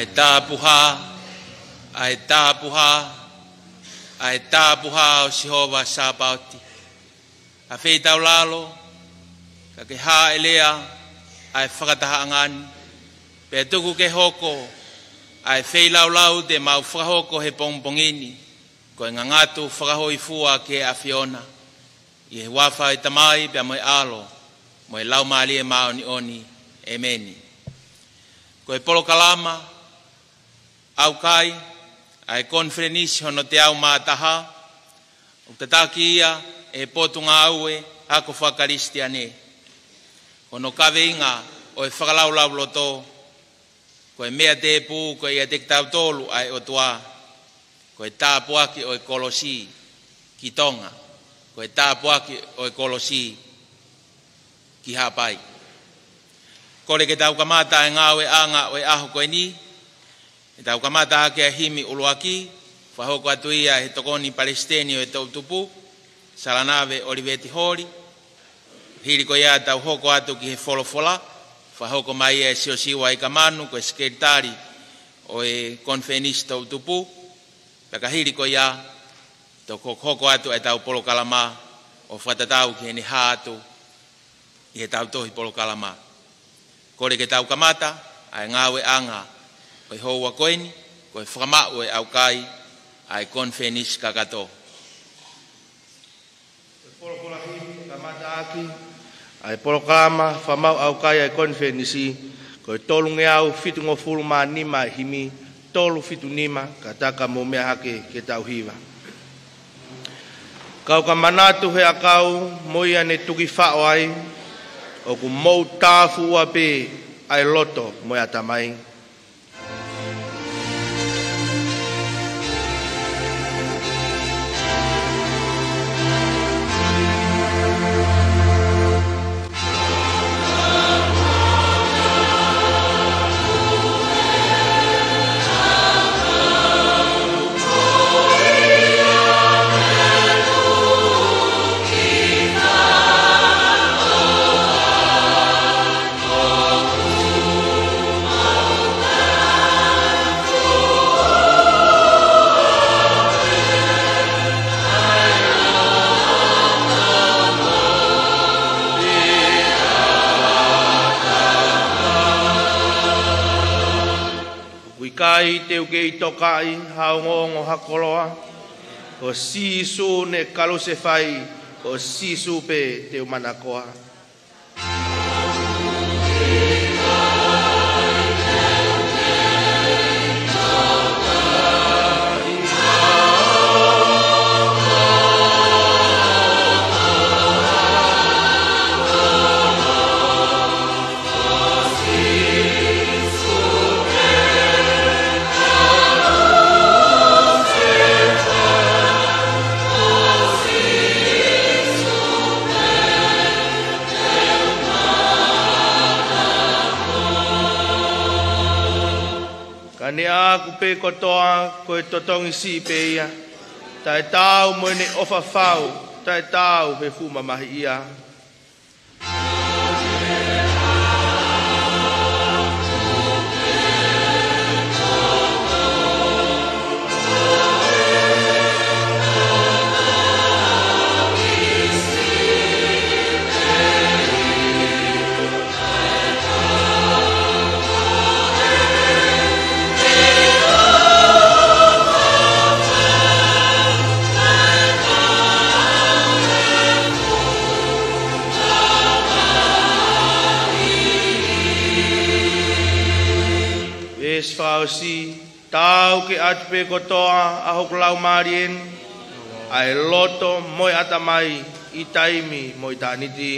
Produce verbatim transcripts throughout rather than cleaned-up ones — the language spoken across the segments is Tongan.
Tapuhā, ʻa e tapuhā, ʻa e tapuhā ʻo Sihova Sāpaoti. ʻA feitaulalo, ka ke hāʻelea ʻa e fakatahaʻanga ni, pea tuku ke hoko ʻa e feilaulau te mau fakahoko he pongipongi ni, ko e ngangatu fakahōifua ki he ʻAfiona, ʻi he huafa ʻo e Tamai pea mo e ʻAlo, mo e Laumālie Māʻoniʻoni. ʻEmeni. Ko e polokalama ʻaukai ʻa e konifelenisi hono teau mā taha, ʻoku tataki ia ʻe he Potungāue Ako Fakakalisitiane. Ko hono kaveinga ʻo e fakalaulauloto, ko e meʻa tēpū ko ia ʻiate kitautolu ʻa e ʻOtua, ko e tāpuaki ʻo e kolosi ki Tonga, ko e tāpuaki ʻo e kolosi ki Haʻapai. Kole ke tau kamata e ngāueʻanga ʻo e ʻaho ko eni, ʻe tau kamata hake ʻa e himi ʻuluaki, fakahoko atu ia ʻe he Tokoni Palesiteni ʻo e Toʻutupu, Salanave ʻOliveti Holi. Hili ko ia tau hoko atu ki he folofola, fakahoko mai ʻe Siosiua ʻIkamanu, ko e Sekelitali ʻo e Konifelenisi Toʻutupu. Pea ka hili ko ia, tau hokohoko atu ʻa e tau polokalama ʻo fakatatau ki heʻene hā atu ʻi he tau tohi polokalama. Kole ke tau kamata ʻa e ngāueʻanga ʻo e houa ko eni, ko e fakamaʻu ʻo e ʻaukai ʻa e konifelenisi kakato. Ko e polokalama himi kamataʻaki ʻa e polokalama fakamaʻu ʻaukai ʻa e konifelenisi, ko e tolungeau fitungofulu mā nima ʻa e himi, tolu fitu nima, ka tā ka mou meʻa hake ke tau hiva. Kau ka manatu he ʻakau mo ia ne tuki faʻo ai, ʻoku mou tāfuʻua pē ʻa e loto mo e ʻatamai. ʻOku ʻikai te u kei tokaʻi ha ongoongo ha koloa, ko Sīsū ne kalusefai, ko Sīsū pē te u manakoa. Ka ne ʻaku pē kotoa ko e totongi siʻi pē ia, taʻetaau mo ʻene ʻofa fau, taʻetaau he fuʻu mamahiʻia. Veesi fakaʻosi, taau ke ʻatu pē kotoa ʻa hoku laumālie ni, ʻa e loto mo e ʻatamai, ʻi taimi mo ʻitāniti.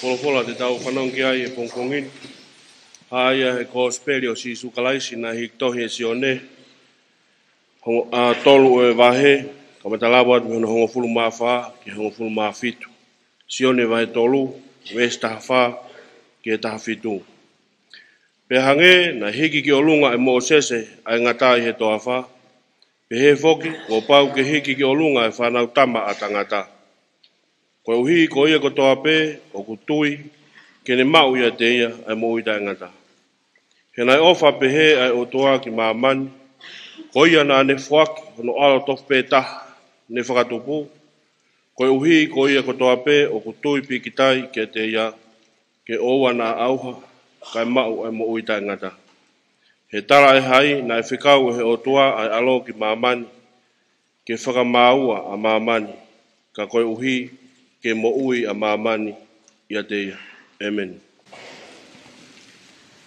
Folofola te tau fanongo ki ai he pongipongi ni, ʻa ia he Kosipeli ʻo Sīsū Kalaisi naʻe hiki tohi ʻe Sione, hong-, ʻa, tolu ʻo e vahe, kamata lava atu mei hono hongofulu mā fā ki he hongofulu mā fitu. Sione vahe tolu, veesi taha fā ki he taha fitu. Pea hangē naʻe hiki ki ʻolunga ʻe Mōsese ʻa e ngata ʻi he toafa, pehē foki kuo pau ke hiki ki ʻolunga ʻe he Fanautama ʻa Tangata, koeʻuhi ko ia kotoa pē ʻoku tui ke ne maʻu ʻiate ia ʻa e moʻui taʻengata. He naʻe ʻofa pehē ʻa e ʻOtua ki māmani, ko ia naʻa ne foaki hono ʻAlo tofu pē taha ne fakatupu, koeʻuhi ko ia kotoa pē ʻoku tui pīkitai kiate ia, ke ʻoua naʻa ʻauha, kae maʻu ʻa e moʻui taʻengata. He talaʻehai naʻe fekau ʻe he ʻOtua ʻa e ʻAlo ki māmani, ke fakamāua ʻa māmani, ka koeʻuhi ke moʻui ʻa māmani ʻiate ia. ʻĒmeni.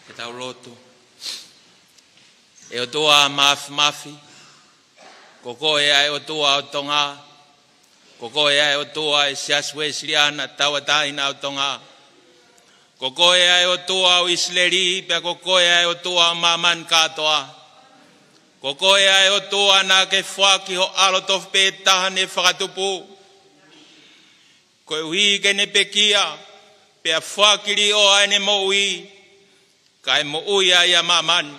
Ke tau lotu. ʻE ʻOtua Māfimafi, ko koe ʻa e ʻOtua ʻo Tonga, ko koe ʻa e ʻOtua ʻo e Siasi Uēsiliana Tauʻatāina ʻo Tonga, ko koe ʻa e ʻOtua ʻo ʻIsileli, pea ko koe ʻa e ʻOtua ʻo māmani kātoa. Ko koe ʻa e ʻOtua naʻa ke foaki ho ʻAlo tofu pē taha ne fakatupu, koeʻuhi ke ne pekia, pea foaki liʻoa ʻene moʻui, kae moʻui ai ʻa māmani.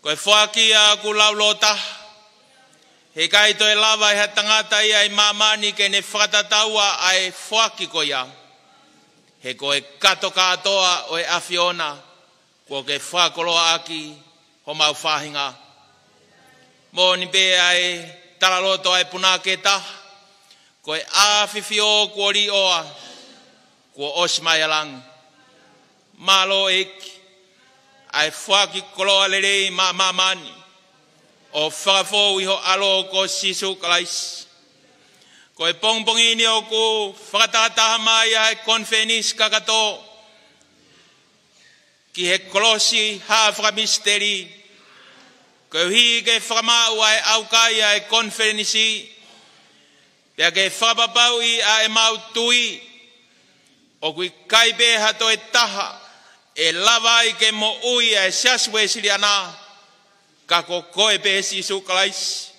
Ko e foaki ia ʻoku laulōtaha, he ʻikai toe lava ʻe ha tangata ia ʻi māmani ke ne fakatataua ʻa e foaki ko ia. He ko e kato kātoa ʻo e ʻAfiona, kuo ke fakakoloaʻaki homau faʻahinga. Moʻoni pē ʻa e talaloto ʻa e punake taha, ko e ʻAfifio kuo liʻoa, kuo ʻosi mai ʻa langi. Mālō ʻEiki, ʻa e foaki koloa lelei maʻa māmani, ʻo fakafou ʻi ho ʻAlo ko Sīsū Kalaisi. Ko e pongipongi ni ʻoku fakatahataha mai ʻa e konifelenisi kakato ki he kolosi ha fakamisiteli, koeʻuhi ke fakamaʻu ʻa e ʻaukai ʻa e konifelenisi, pea ke fakapapauʻi ʻa ʻemau tui, ʻoku ʻikai pē ha toe taha ʻe lava ai ke moʻui ʻa e Siasi Uēsiliana, ka ko koe pē Sīsū Kalaisi.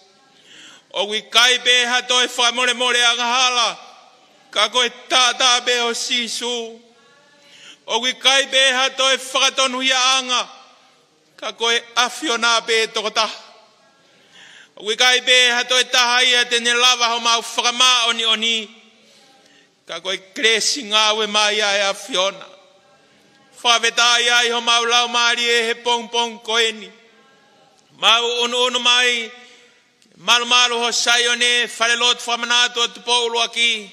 ʻOku ʻikai pē ha toe fakamolemole angahala, ka ko e taʻataʻa pē ʻo Sīsū. ʻOku ʻikai pē ha toe fakatonuhiaʻanga, ka ko e ʻAfiona pē tokotaha. ʻOku ʻikai pē ha toe taha ia te ne lava homau fakamāʻoniʻoni, ka ko e kelesi ngāue mai ʻa e ʻAfiona. Fakafetaʻi ai homau laumālie he pongipongi ko eni. Mau ʻunuʻunu mai, malumalu ho Saione, falelotu fakamanatu ʻo Tupou ʻUluaki.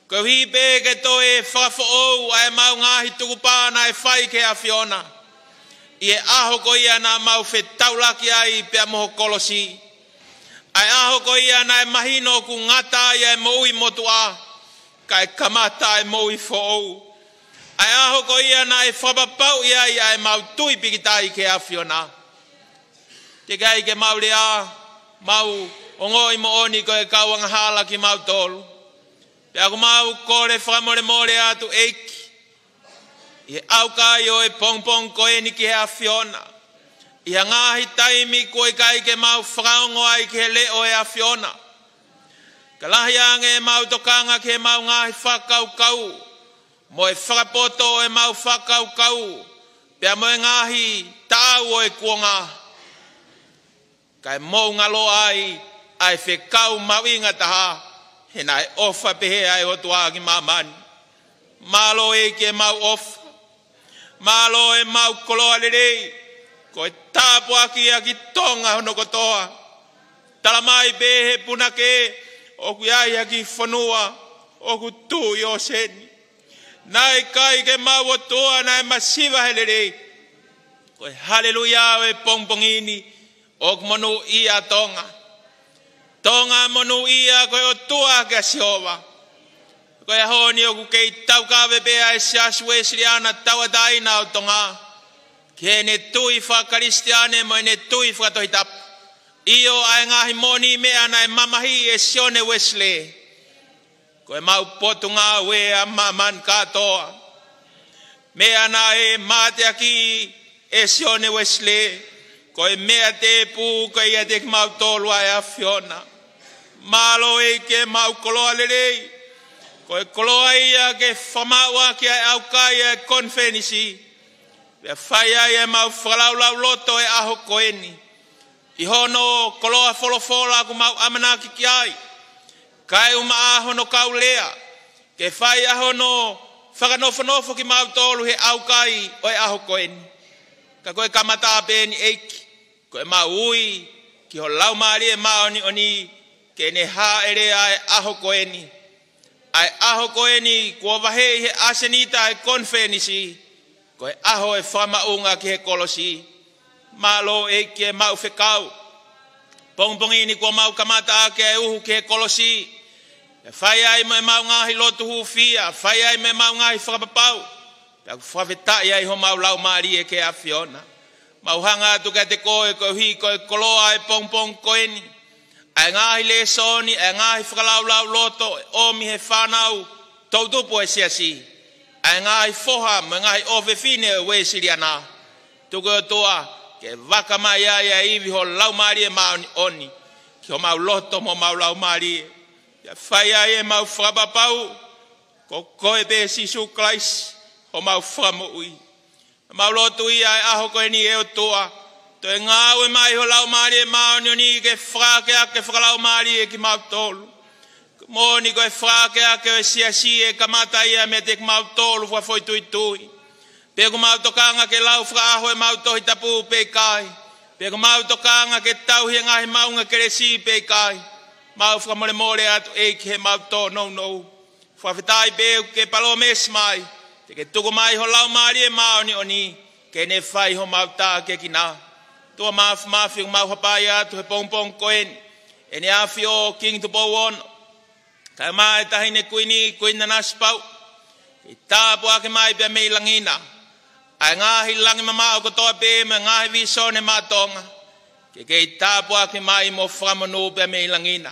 Koeʻuhi pē ke toe fakafoʻou ʻa ʻemau ngaahi tukupā naʻe fai ki he ʻAfiona ʻi he ʻaho ko ia naʻa mau fetaulaki ai pea mo ho kolosi. ʻA e ʻaho ko ia naʻe mahino ʻoku ngata ai ʻa e moʻui motuʻa, kae kamata ʻa e moʻui foʻou. ʻA e ʻaho ko ia naʻe fakapapauʻi ai ʻa ʻemau tui pīkitai ki he ʻAfiona. Teʻeki ai ke mau lea, mau ongoʻi moʻoni ko e kau angahala kimautolu. Pea ʻoku mau kole fakamolemole atu ʻEiki, ʻi he ʻaukai ʻo e pongipongi ko eni ki he ʻAfiona, ʻi ha ngaahi taimi kuo ʻikai ke mau fakaongo ai ki he leʻo ʻo e ʻAfiona. Ka lahi ange ʻemau tokanga ki heʻemau ngaahi fakakaukau, mo e fakapoto ʻo ʻemau fakakaukau, pea mo e ngaahi taʻau ʻo e kuonga. Kae moʻungaloa ai ʻa e fekau mahuʻinga taha, he naʻe ʻofa pehē ʻa e ʻOtua ki māmani. Mālō ʻEiki ʻemau ʻofa. Mālō ʻemau koloa lelei. Ko e tāpuaki ia ki Tonga hono kotoa. Tala mai pē he punake, ʻoku ʻi ai ha kiʻi fonua ʻoku tuʻu ʻi ʻōseni. Naʻe ʻikai ke mau ʻOtua naʻe masiva he lelei. Ko e haleluia ʻo e pongipongi ni, ʻoku monūʻia Tonga. Tonga monūʻia ko e ʻOtua ko Sihova. Ko e ʻaho ni ʻoku kei taukave pē ʻa e Siasi Uēsiliana Tauʻatāina ʻo Tonga ki heʻene tui fakakalisitiane mo ʻene tui fakatohitapu. ʻIo, ʻa e ngaahi moʻoniʻi meʻa naʻe mamahiʻi ʻe Sione Uēsilī. Ko ʻo ʻemau potungāue ʻa māmani kātoa. Meʻa naʻe mateakiʻi ʻe Sione Uesilē, ko e meʻa tēpū ko ia ʻiate kimautolu ʻa e ʻAfiona. Mālō ʻEiki ʻemau koloa lelei, ko e koloa ia ke fakamaʻu ʻaki ʻa e ʻaukai ʻa e konifelenisi. Pea fai ai ʻemau fakalaulauloto ʻo e ʻaho ko eni ʻi hono koloa folofola ʻoku mau ʻamanaki ki ai, kae ʻumaʻā hono kau lea, ke fai ʻa hono fakanofonofo kimautolu he ʻaukai ʻo e ʻaho ko eni. Ka ko e kamataʻanga pē eni ʻEiki, ko ʻemau ui ki ho Laumālie Māʻoniʻoni ke ne hāʻele ʻa e ʻaho ko eni. ʻA e ʻaho ko eni kuo vaheʻi he ʻasenita ʻa e konifelenisi, ko e ʻaho ʻo e fakamaʻunga ki he kolosi. Mālō ʻEiki ʻemau fekau. Pongipongi ni kuo mau kamata ʻaki ʻa e uhu ki he kolosi. Pea fai ai mo ʻemau ngaahi lotu hūfia, fai ai mo ʻemau ngaahi fakapapau. Pea ʻoku fakafetaʻi ai homau laumālie ki he ʻAfiona. Mau hanga atu kiate koe koeʻuhi ko e koloa ʻo e pongipongi ko eni, ʻa e ngaahi lēsoni, ʻa e ngaahi fakalaulauloto ʻomi he fānau toʻutupu ʻo e siasi, ʻa e ngaahi foha mo e ngaahi ʻofefine ʻo e Uēsiliana. Tuku ʻOtua ke vaka mai ai ʻa e ivi ho Laumālie Māʻoniʻoni ki homau loto mo homau laumālie. Pea fai ai ʻemau fakapapau ko koe pē Sīsū Kalaisi homau Fakamoʻui. Mau lotu ia ʻa e ʻaho ko eni ʻe ʻOtua, toe ngāue mai ho Laumālie Māʻoniʻoni ke fakaakeake fakalaumālie kimautolu. Ko e moʻoni ko e fakaakeake ʻo e siasi ʻe kamata ia meiate kimautolu fakafoʻituitui. Pe ʻoku mau tokanga ke lau fakaʻaho ʻemau Tohi Tapu pe ʻikai, pe ʻoku mau tokanga ke tauhi e ngaahi maʻunga kelesi pe ʻikai, mau fakamolemole atu ʻEiki he mau tōnounou. Fakafetaʻi pē ʻoku ke palōmesi mai te ke tuku mai ho Laumālie Māʻoniʻoni ke ne fai homau tākiekina. ʻOtua Māfimafi, ʻoku mau hapai atu he pongipongi ko eni ʻEne ʻAfio Kingi Tupou Ono, kae ʻumaʻā e Taʻahine Kuini, Kuini Nanasipauʻu, ke tāpuaki mai pea mei langi na ʻa e ngaahi langi mamaʻo kotoa pē mo e ngaahi vīsone maʻa Tonga, ke kei tāpuaki mai mo fakamonū pea mei langi na.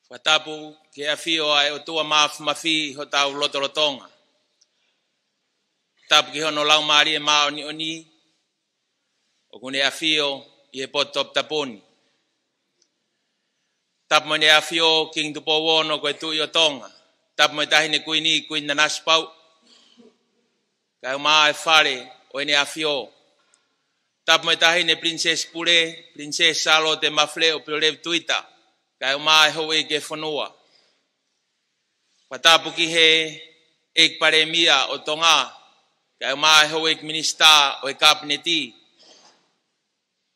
Fakatapu ki he ʻafio ʻa e ʻOtua Māfimafi ʻi hotau lotolotonga. Tapu ki hono Laumālie Māʻoniʻoni ʻoku ne ʻafio ʻi he potu toputapu ni. Tapu mo ʻEne ʻAfio Kingi Tupou Ono ko e Tuʻi ʻo Tonga. Tapu mo e Taʻahine Kuini, Kuini Nanasipauʻu, kae ʻumaʻā e fale ʻo ʻEne ʻAfio. Tapu mo e Taʻahine Pilinisesi Pule, Pilinisesi Sālote Mafileʻo Pilolevu Tuita, kae ʻumaʻā e houʻeiki ʻo e fonua. Fakatapu ki he ʻEiki Palēmia ʻo Tonga, kae ʻumaʻā e houʻeiki minisitā ʻo e Kapineti.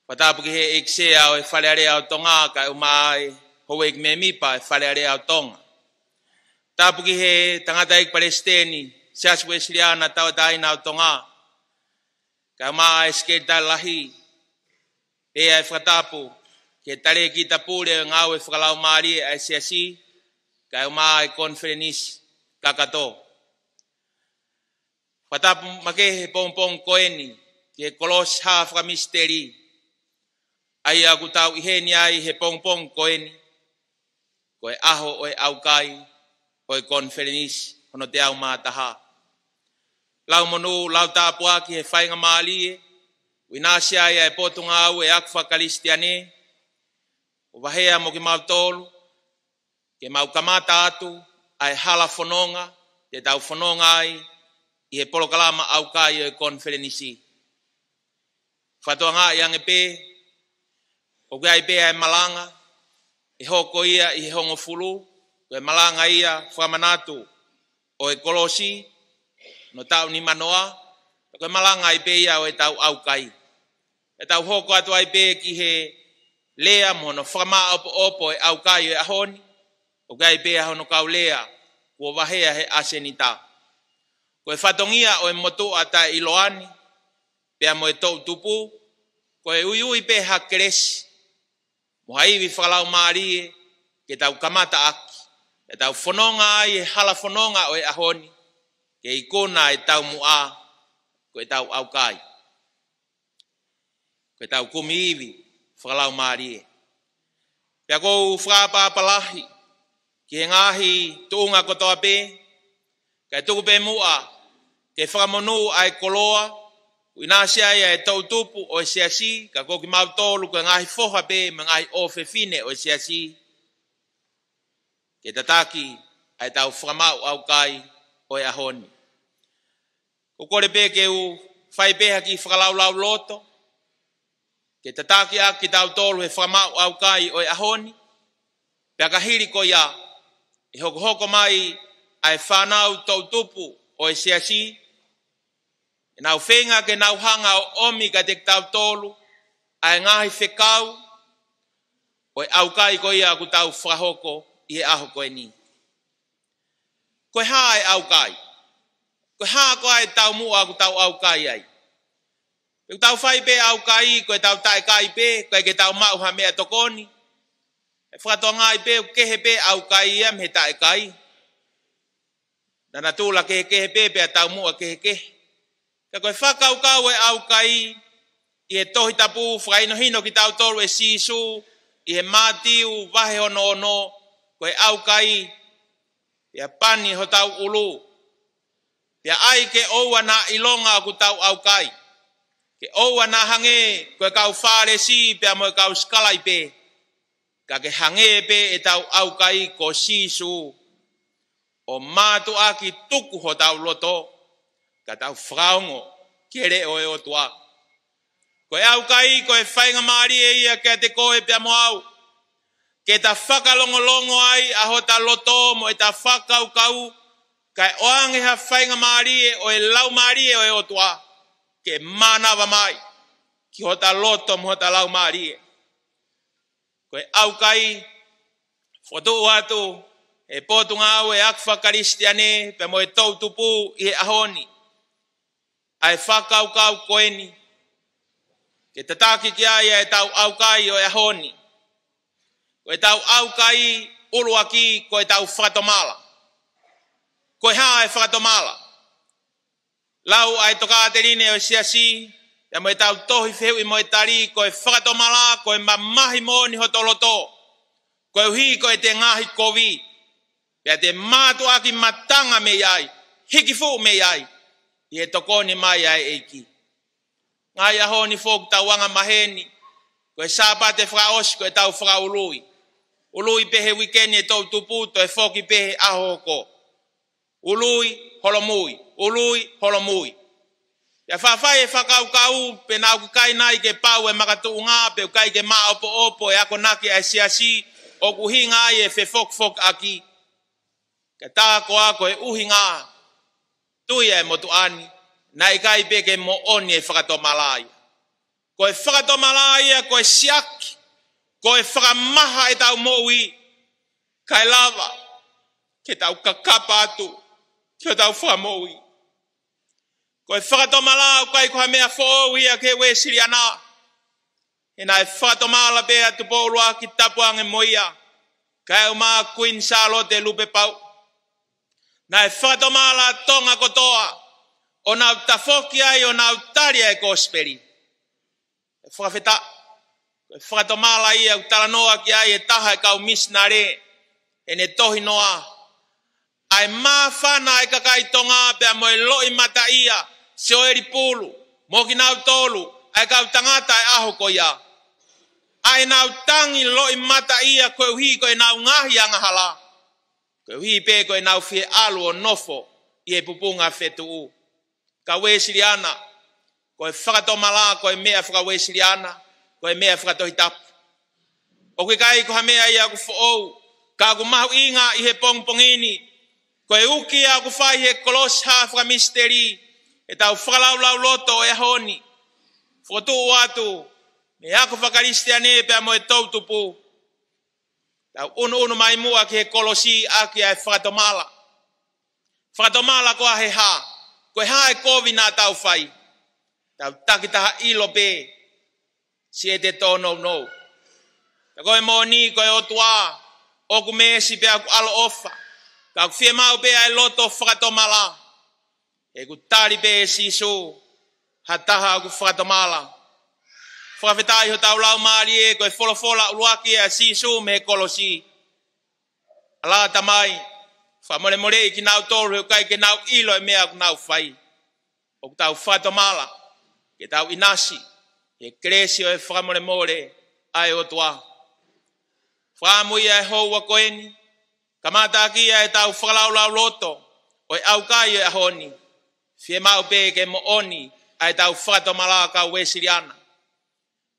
Fakatapu ki he ʻEiki Sea ʻo e Fale Alea ʻo Tonga, kae ʻumaʻā e houʻeiki mēmipa ʻo e Fale Alea ʻo Tonga. Tapu ki he tangataʻeiki palesiteni Siasi Uēsiliana Tauʻatāina ʻo Tonga, kae ʻumaʻā e Sekelitali Lahi, pea ʻe fakatapu ki he talēkita pule ʻo e ngāue fakalaumālie ʻa e Siasi, kae ʻumaʻā e konifelenisi kakato. Fakatapu makehe he pongipongi ko eni ki he kolosi hā fakamisiteli, ʻa ia ʻoku tau ʻi heni ai he pongipongi ko eni, ko e ʻaho ʻo e ʻaukai ʻo e konifelenisi hono teau mā taha. Lau monū, lau tāpuaki he faingamālie ʻoku ʻinasi ai ʻa e Potungāue ʻo e Ako Fakakalisitiane, ʻo vahea mo kimautolu, ke mau kamata atu ʻa e hala fononga te tau fononga ai ʻi he polokalama ʻaukai ʻo e konifelenisi. Fakatokangaʻi ange pē, ʻoku ʻi ai pē ʻa e malanga ʻe hoko ia ʻi he hongofulu, ko e malanga ia fakamanatu ʻo e kolosi hono taʻu nimanoa, ko e malanga ai pē ia ʻo ʻetau ʻaukai. ʻE tau hoko atu ai pē ki he lea mo hono fakamāʻopoʻopo ʻo e ʻaukai ʻo e ʻaho ni, ʻoku ʻi ai pē ʻa hono kau lea kuo vahea he ʻasenita. Ko e fatongia ʻo e motuʻa taʻeʻiloa ni, pea mo e toʻutupu, ko e uiui pē ha kelesi mo ha ivi fakalaumālie ke tau kamata ʻaki, ke tau fononga ai he hala fononga ʻo e ʻaho ni, ke ikuna e taumuʻa ko ʻetau ʻaukai, ko ʻetau kumi ivi fakalaumālie. Pea ʻoku ou fakaʻapaʻapa lahi ki he ngaahi tuʻunga kotoa pē, kae tuku pē muʻa ke fakamonū ʻa e koloa ʻoku ʻinasi ai ʻa e toʻutupu ʻo e Siasi, ka ko kimautolu ko e ngaahi foha pē mo e ngaahi ʻofefine ʻo e Siasi, ke tataki ʻa ʻetau fakamaʻu ʻaukai ʻo e ʻaho ni. ʻOku ou kole pē ke u fai pē ha kiʻi fakalaulauloto ke tataki ʻaki kitautolu he fakamaʻu ʻaukai ʻo e ʻaho ni. Pea ka hili ko ia, ʻe hokohoko mai ʻa e fānau toʻutupu ʻo e Siasi, ʻe nau feinga ke nau hanga ʻo ʻomi kiate kitautolu ʻa e ngaahi fekau ʻo e ʻaukai ko ia ʻoku tau fakahoko ʻi he ʻaho ko eni. Ko e hā e ʻaukai? Ko e hā koā e taumuʻa ʻoku tau ʻaukai ai? ʻOku tau fai pē ʻaukai ko ʻetau taʻekai pē, ʻikai ke tau maʻu ha meʻatokoni. ʻE fakatokangaʻi pē ʻoku kehe pē ʻaukai ia mei he taʻekai. Naʻa na tula kehekehe pē pea taumuʻa kehekehe. Ka ko e fakakaukau ʻo e ʻaukai ʻi he Tohi Tapu, fakahinohino kitautolu ʻe Sīsū ʻi he Mātiu vahe hono ono, ko e ʻaukai, pea pani hotau ʻulu, pea ʻai ke ʻoua naʻa ʻilonga ʻoku tau ʻaukai, ke ʻoua naʻa hangē ko e kau Fālesi pea mo e kau sikalaipe, ka ke hangē pē ʻetau ʻaukai ko Sīsū, ʻo mātuʻaki tuku hotau loto, ka tau fakaongo ki he leʻo ʻo e ʻOtua. Ko e ʻaukai ko e faingamālie ia kiate koe pea mo au, ke ta fakalongolongo ai ʻa hota loto mo ʻeta fakakaukau, kae ʻoange ha faingamālie ʻo e Laumālie ʻo e ʻOtua ke mānava mai ki hota loto mo hota laumālie. Ko e ʻaukai, fokotuʻu atu ʻe he Potungāue ʻo e Ako Fakakalisitiane pea mo e toʻutupu ʻi he ʻaho ni ʻa e fakakaukau ko eni, ke tataki ki ai ʻa ʻetau ʻaukai ʻo e ʻaho ni. Ko ʻetau ʻaukai ʻuluaki ko ʻetau fakatomala. Ko e hā e fakatomala? Lau ʻa e tokāteline ʻo e Siasi, pea mo ʻetau tohi fehuʻi mo e tali, ko e fakatomala ko e mamahi moʻoni hoto loto, koeʻuhi ko ʻete ngaahi kovi, pea te mātuʻaki matanga mei ai, hiki fuʻu mei ai, ʻi he tokoni mai ʻa e ʻEiki. Ngaahi ʻaho ni foki tau anga maheni, ko e Sāpate fakaʻosi ko ʻetau fakaului. Ului pē he uike ni e toʻutupu, toe foki pē he ʻaho hoko. Ului, holomui, ului, holomui. Pea faʻa fai e fakakaukau pe naʻa ʻoku ʻikai nai ke pau e makatuʻunga, pe ʻoku ʻikai ke maʻopoʻopo e akonaki ʻa e Siasi ʻoku ʻuhinga ai e fefokifokiʻaki. Ka tā koā ko e ʻuhinga, tui ʻa e motuʻa ni, naʻe ʻikai pē ke moʻoni e fakatomala ia. Ko e fakatomala ia ko e siaki, ko e fakamaha ʻetau moʻui, kae lava ke tau kakapa atu ki hotau fakamoʻui. Ko e fakatomala ʻoku ʻikai ko ha meʻa foʻou ia ki he Uēsiliana. He naʻe fakatomala pē ʻa Tupou ʻUluaki, tapu ange mo ia, kae ʻumaʻā Kuini Sālote Lupepauʻu. Naʻe fakatomala ʻa Tonga kotoa ʻo nau tafoki ai ʻo nau tali ʻa e kosipeli. ʻE fakafetaʻi, ko e fakatomala ia ʻoku talanoa ki ai ʻe taha e kau misinale ʻi heʻene tohi noa, ʻa e māfana ʻa e kakai Tonga pea mo e loʻimataʻia, Sioeli Pulu, mo kinautolu ʻa e kau tangata ʻo e ʻaho ko ia. ʻA ʻenau tangi loʻimataʻia koeʻuhi ko ʻenau ngaahi angahala, koeʻuhi pē ko ʻenau fie ʻalu ʻo nofo ʻi he pupunga fetuʻu. Kau Uēsiliana, ko e fakatomala ko e meʻa faka-Uēsiliana, ko e meʻa fakatohitapu. ʻOku ʻikai ko ha meʻa ia ʻoku foʻou, ka ʻoku mahuʻinga ʻi he pongipongi ni, ko e uki ia ʻoku fai he kolosi ha fakamisiteli, ʻetau fakalaulauloto ʻo e ʻaho ni. Fokotuʻu atu mei he ako fakakalisitiane pea mo e toʻutupu, tau ʻunuʻunu mai muʻa ki he kolosi ʻaki ʻa e fakatomala. Fakatomala koā he hā? Ko e hā e kovi naʻa tau fai? Tau takitaha ʻilo pē, siʻi ʻete tōnounou. Ka ko e moʻoni ko e ʻOtua ʻoku meesi pea ʻoku ʻaloʻofa. Ka ʻoku fiemaʻu pē ʻa e loto fakatomala. He ʻoku tali pē ʻe Sīsū ha taha ʻoku fakatomala. Fakafetaʻi hotau laumālie, ko e folofola ʻuluaki ʻa Sīsū mei he kolosi. ʻAlā Tamai, fakamolemoleʻi kinautolu he ʻoku ʻikai ke nau ʻilo e meʻa ʻoku nau fai. ʻOku tau fakatomala ke tau ʻinasi he kelesi ʻo e fakamolemole ʻa e ʻOtua. Fakaʻamu ia ʻa e houa ko eni, kamataʻaki ia ʻetau fakalaulauloto ʻo e ʻaukai ʻo e ʻaho ni. Fiemaʻu pē ke moʻoni ʻa ʻetau fakatomala kau Uēsiliana.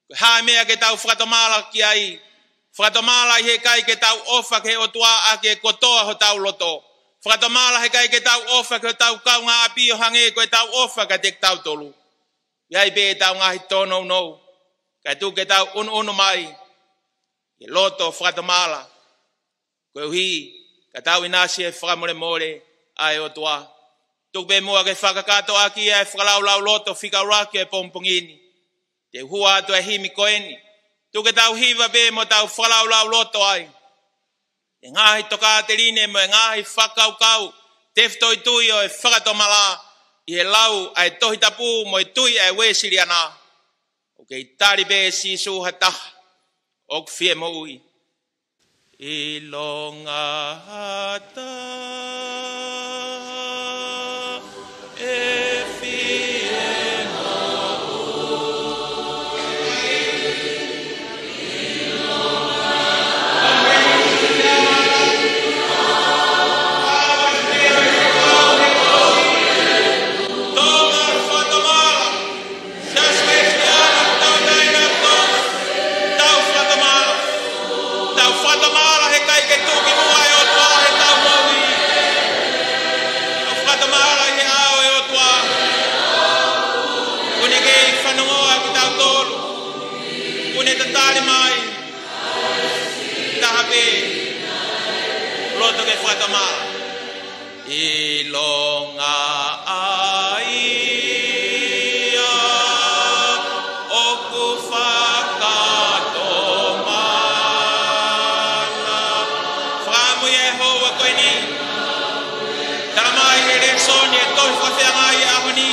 Ko e hā e meʻa ke tau fakatomala ki ai? Fakatomala ʻi he ʻikai ke tau ʻofa ki he ʻOtua ʻaki e kotoa hotau loto. Fakatomala he ʻikai ke tau ʻofa ki hotau kaungāʻapi ʻo hangē ko ʻetau ʻofa kiate kitautolu. ʻI ai pē ʻetau ngaahi tōnounou, kae tuku ke tau ʻunuʻunu mai he loto fakatomala, koeʻuhi ka tau ʻinasi he fakamolemole ʻa e ʻOtua. Tuku pē muʻa ke fakakakato ʻaki ʻa e fakalaulauloto fika ʻuluaki ʻo e pongipongi ni. Te u hua atu ʻa e himi ko eni. Tuku ke tau hiva pē mo tau fakalaulauloto ai e ngaahi tokāteline mo e ngaahi fakakaukau tefitoʻi tui ʻo e fakatomala ʻi he lau ʻa e Tohi Tapu mo e tui ʻa e Uēsiliana. ʻOku kei tali pē ʻe Sīsū ha taha ʻoku fie moʻui. ʻIlonga ha taha ʻe fie moʻui. Tau fakatomala. Tau fakatomala. Tau fakatomala he ʻikai ke tuki muʻa e ʻOtua heʻetau moʻui. Tau fakatomala ʻi he ʻao ʻo e ʻOtua. ʻOku ne kei fanongo ʻa kitautolu. ʻOku ne tatali mai. Taha pē. Loto ke fakatomala. ʻIlonga ʻa ia ʻoku fakatomala. Fakaʻamu ia he houa ko eni. Tala mai he lēsoni ʻo e tohi fakafeangai ʻo e ʻaho ni,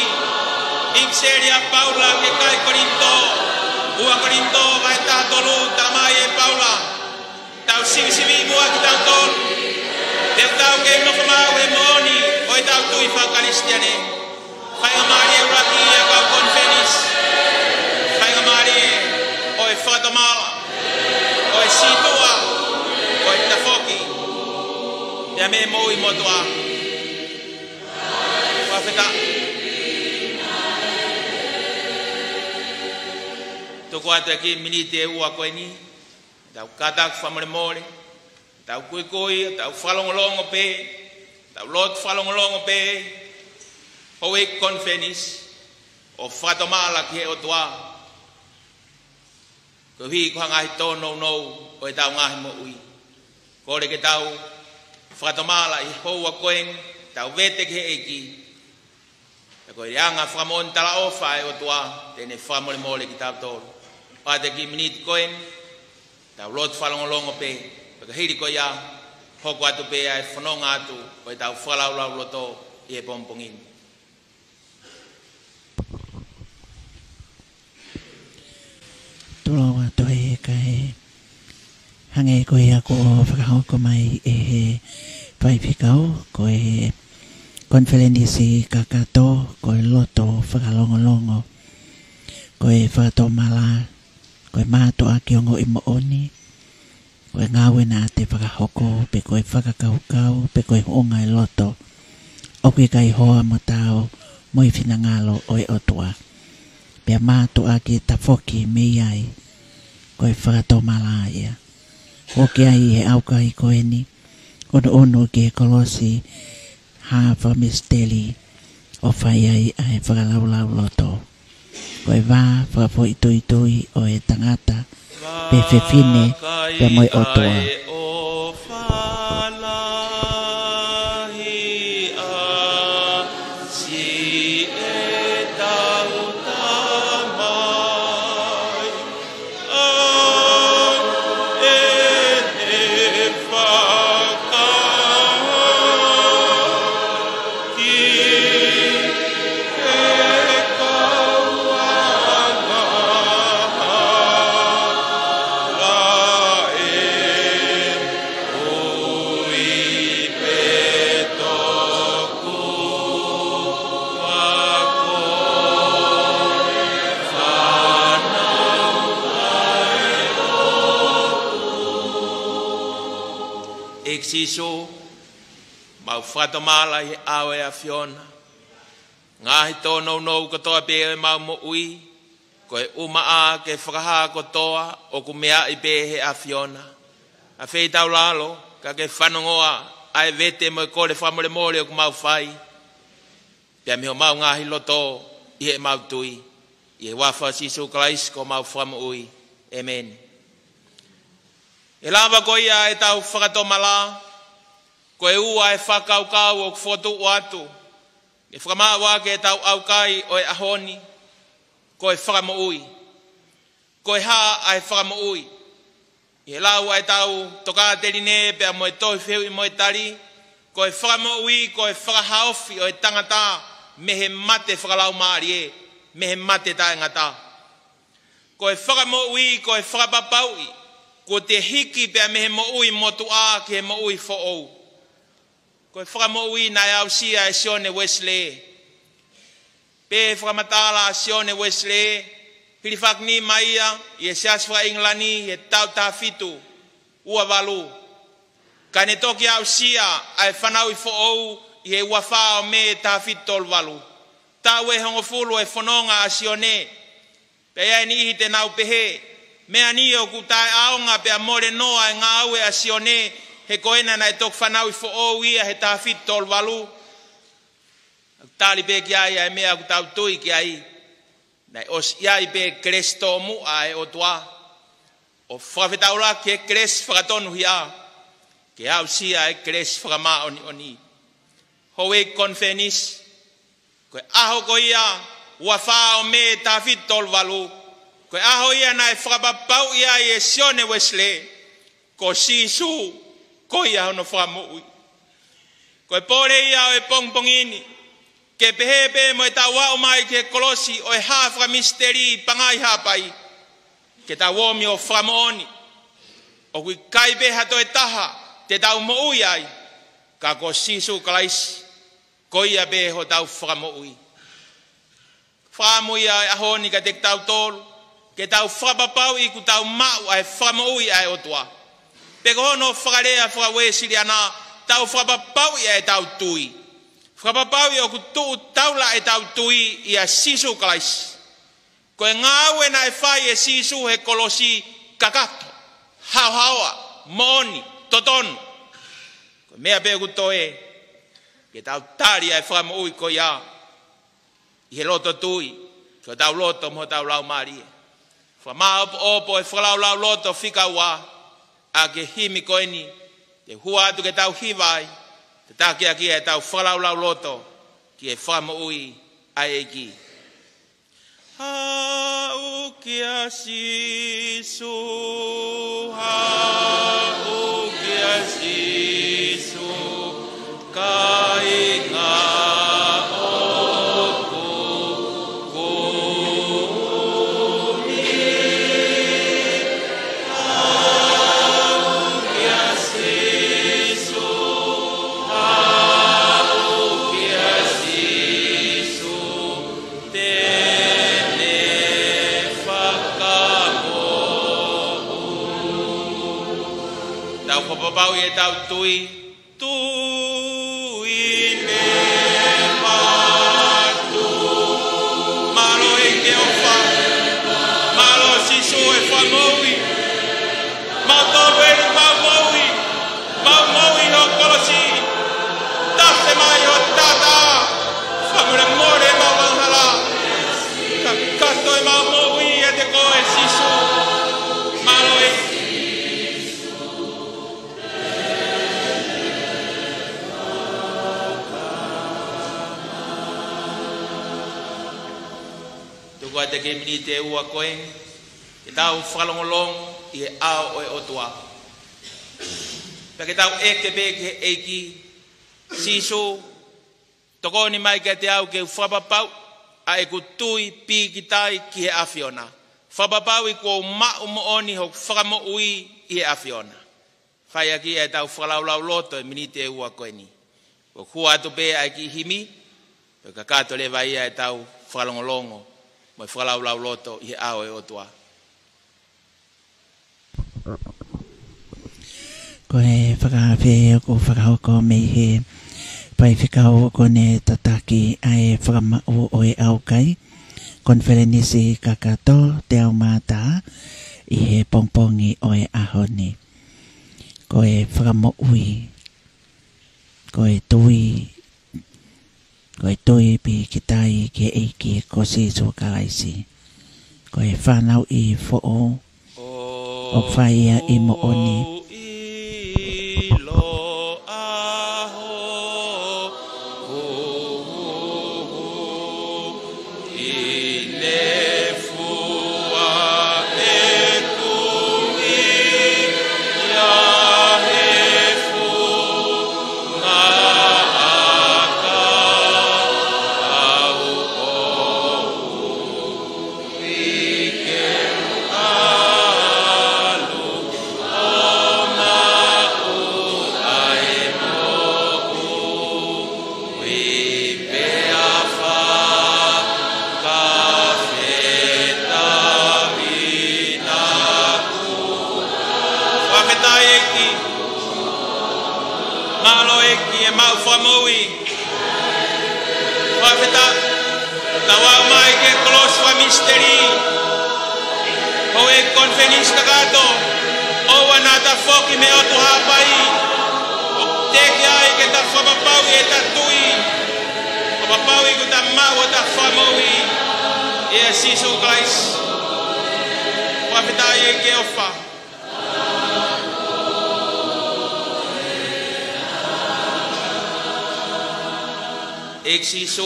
ʻipiseli ʻa Paula ki he kakai Kolinitō. Ua Kolinitō vahe taha tolu, tala mai ʻe Paula. Tau sivisiviʻi muʻa kitautolu. Te tau kei nofo maʻu he moʻoni ʻo ʻetau tui fakakalisitiane. Faingamālie ʻuluaki ʻa e kau konifelenisi. Faingamālie ʻo e fakatomala, ʻo e sītuʻa, ʻo e tafoki. Ia mei moʻui motuʻa. Fakafetaʻi. Tuku atu e kiʻi miniti ʻe ua ko eni. Tau kātaki fakamolemole, tau kuikui, tau fakalongolongo pē, tau lotu fakalongolongo pē, houʻeiki konifelenisi, ʻo fakatomala ki he ʻOtua. Koeʻuhi ko ha ngaahi tōnounou ʻo ʻetau ngaahi moʻui. Kole ke tau Fakatomala ʻi he houa ko eni, tau vete ki he ʻEiki. Pea ko e anga fakamoʻoni talaʻofa ʻa e ʻOtua, te ne fakamolemole kitautolu. ʻOatu e kiʻi miniti ko eni, tau lotu fakalongolongo pē, pea ka hili ko ia, hoko atu pē ʻa e fononga atu ʻo ʻetau fakalaulauloto ʻi he pongipongi ni. Tuʻu atu ē kae hangē ko ia kuo fakahoko mai ʻe he faifekau, ko e konifelenisi kakato, ko e loto fakalongolongo, ko e fakatomala, ko e mātuʻaki ongoʻi moʻoni, ko e ngāue naʻa te fakahoko, pe ko e fakakaukau, pe ko e hounga e loto, ʻoku ʻikai hoa mo tau mo e finangalo ʻo e ʻOtua. Pea mātuʻaki tafoki mei ai, ko e fakatomala ia. Foki ai he ʻaukai ko eni, ʻunuʻunu ki he kolosi, hā fakamisiteli, ʻo fai ai ʻa e fakalaulauloto. Ko e vā fakafoʻituitui ʻo e tangata, pe fefine, pea mo e ʻOtua. ʻEiki Sīsū, mau fakatomala ʻi he ʻao ʻo e ʻAfiona. Ngaahi tōnounou kotoa pē ʻo ʻemau moʻui, ko e ʻumaʻā ke fakahā kotoa ʻoku meaʻi pē ʻe he ʻAfiona. ʻAfeitaulalo, ka ke fanongoa ʻa e vete mo e kole fakamolemole ʻoku mau fai, pea mei homau ngaahi loto ʻi heʻemau tui. ʻI he huafa ʻo Sīsū Kalaisi ko homau Fakamoʻui. ʻĒmeni. ʻE lava ko ia ʻetau fakatomala, ko e ua ʻa e fakakaukau ʻoku fokotuʻu atu ke fakamaʻu ʻaki ʻetau ʻaukai ʻo e ʻaho ni, ko e fakamoʻui. Ko e hā ʻa e fakamoʻui? ʻI he lau ʻa ʻetau tokāteline pea mo e tohi fehuʻi mo e tali, ko e fakamoʻui ko e fakahaofi ʻo e tangata mei he mate fakalaumālie, mei he mate taʻengata. Ko e fakamoʻui ko e fakapapauʻi kuo te hiki pea mei he moʻui motuʻa ki he moʻui foʻou. Ko e fakamoʻui naʻe aʻusia ʻe Sione Uesilē. Pea fakamatala ʻa Sione Uesilē, hilifaki nima ia ʻi he Siasi faka-ʻIngilani ʻi he taʻu taha fitu ua valu. Ka ne toki aʻusia ʻa e fanauʻi foʻou ʻi he ua fā ʻo Mē taha fitu tolu valu. Taʻu ʻe hongofulu ʻo e fononga ʻa Sione. Pea ʻi ai e niʻihi te nau pehē, meʻa ni ʻoku taʻeʻaonga pea mole noa e ngāue ʻa Sione, he ko ena naʻe toki fanauʻi foʻou ia he taha fitu tolu valu. Tali pē ki ai ʻa e meʻa ʻoku tau tui ki ai. Naʻe ʻosi ʻi ai pē kelesi tōmuʻa ʻa e ʻOtua, ʻo fakafetaulaki he kelesi fakatonuhia, ke aʻusia e kelesi fakamāʻoniʻoni. Houʻeiki konifelenisi, ko e ʻaho ko ia, ua fā ʻo Mē taha fitu tolu valu, ko e ʻaho ia naʻe fakapapauʻi ai ʻe Sione Uesilē, ko Sīsū, ko ia hono fakamoʻui. Ko e pole ia ʻo e pongipongi ni, ke pehē pē mo ʻetau aʻu mai ki he kolosi ʻo e hā fakamisiteli ʻi Pangai Haʻapai, ke tau omi ʻo fakamoʻoni, ʻoku ʻikai pē ha toe taha te tau moʻui ai, ka ko Sīsū Kalaisi, ko ia pē hotau fakamoʻui. Fakaʻamu ia ʻo e ʻaho ni kiate kitautolu, ke tau fakapapauʻi kuo tau maʻu ʻa e fakamoʻui ʻa e ʻOtua. Pe ko hono fakalea faka-Uēsiliana, tau fakapapauʻi ʻa ʻetau tui. Fakapapauʻi ʻoku tuʻu taula ʻetau tui ʻia Sīsū Kalaisi. Ko e ngāue naʻe fai ʻe Sīsū he kolosi kakato, haohaoa, moʻoni, totonu. Ko e meʻa pē ʻoku toe, ke tau tali ʻa e fakamoʻui ko ia ʻi he loto tui, ki hotau loto mo hotau laumālie. Fakamāʻopoʻopo e fakalaulauloto fika ua, ʻaki e himi ko eni, Te u hua atu ke tau hiva ai, tataki ʻaki ʻetau fakalaulauloto ki he fakamoʻui ʻa e ʻEiki. Haʻu kia Sīsū, haʻu kia Sīsū, kāinga ʻoku kumi. Haʻu kia Sīsū, haʻu kia Sīsū, te ne fakamoʻui. Tau fakapapauʻi ʻetau tui. Tui meʻa atu. Mālō ʻEiki ʻofa. Mālō Sīsū e fakamoʻui. Mautolu eni mau moʻui. Mau moʻui ʻi ho kolosi. Tafe mai ho taʻataʻa. Fakamolemole ʻemau angahala. Kakato ʻemau moʻui ʻiate koe Sīsū. Mālō ʻEiki. Tuku atu e kiʻi miniti ʻe ua ko eni ke tau fakalongolongo ʻi he ʻao ʻo e ʻOtua. Pea ke tau ʻeke pē ki he ʻEiki. Sīsū, tokoni mai kiate au ke u fakapapauʻi ʻa ʻeku tui pīkitai ki he ʻAfiona. Fakapapauʻi kuo u maʻu moʻoni hoku fakamoʻui ʻi he ʻAfiona. Fai ʻaki ʻetau fakalaulauloto e miniti ʻe ua ko eni. ʻOku hua atu pē ʻa e kiʻi himi, pea kakato leva ia ʻetau fakalongolongo mo e fakalaulauloto ʻi he ʻao ʻo e ʻOtua. Ko e fakaafe ʻoku fakahoko mei he faifekau ʻoku ne tataki ʻa e fakamaʻu ʻo e ʻaukai, konifelenisi kakato teau mā taha ʻi he pongipongi ʻo e ʻaho ni. Ko e fakamoʻui, ko e tui, ko e tui pīkitai ki he ʻEiki ko Sīsū Kalaisi. Ko e fanauʻi foʻou ʻoku fai ia ʻi moʻoni. Fakafetaʻi ʻEiki. Mālō ʻEiki ʻemau fakamoʻui. Fakafetaʻi. Tau aʻu mai ki he kolosi fakamisiteli. Houʻeiki konifelenisi kakato. ʻOua naʻa ta foki mei he ʻOtua Haʻapai. ʻOku teʻeki ai ke ta fakapapauʻi ʻeta tui. Fakapapauʻi kuo ta maʻu ʻeta fakamoʻui ʻia Sīsū Kalaisi. Fakafetaʻi ʻEiki ʻofa. ʻEiki Sīsū,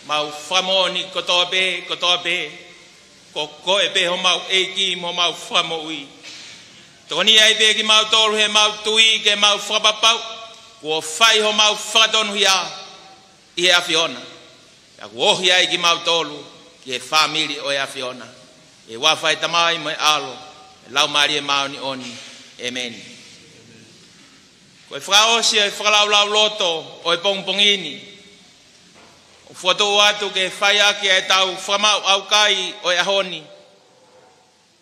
mau fakamoʻoni kotoa pē, kotoa pē, ko koe pē homau ʻEiki mo homau fakamoʻui. Tokoniʻi ai pē kimautolu heʻemau tui ke mau fakapapauʻi kuo fai homau fakatonuhia ʻi he ʻAfiona. Pea kuo ohi ai kimautolu ki he fāmili ʻo e ʻAfiona. ʻI he huafa ʻo e Tamai mo e ʻAlo, mo e Laumālie Māʻoniʻoni. ʻĒmeni. Ko e fakaʻosi ʻo e fakalaulauloto ʻo e pongipongi ni, ʻoku fokotuʻu atu ke fai ʻaki ʻetau fakamaʻu ʻaukai ʻo e ʻaho ni.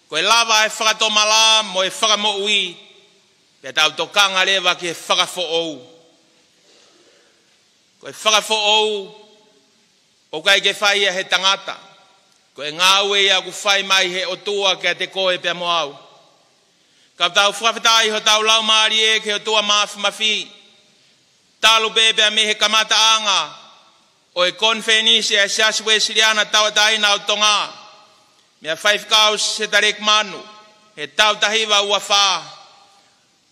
Ko e lava e fakatomala mo e fakamoʻui, pea tau tokanga leva ki he fakafoʻou. Ko e fakafoʻou ʻoku ʻikai ke fai ia ʻe he tangata. Ko e ngāue ia ʻoku fai mai ʻe he ʻOtua kiate koe pea mo au. Ka tau fakafetaʻi hotau laumālie ki he ʻOtua Māfimafi. Talu pē pea mei he kamataʻanga ʻo e konifelenisi ʻa e Siasi Uēsiliana Tauʻatāina ʻo Tonga, meia Faifekau Setalaiki Manu, he taʻu taha hiva ua fā.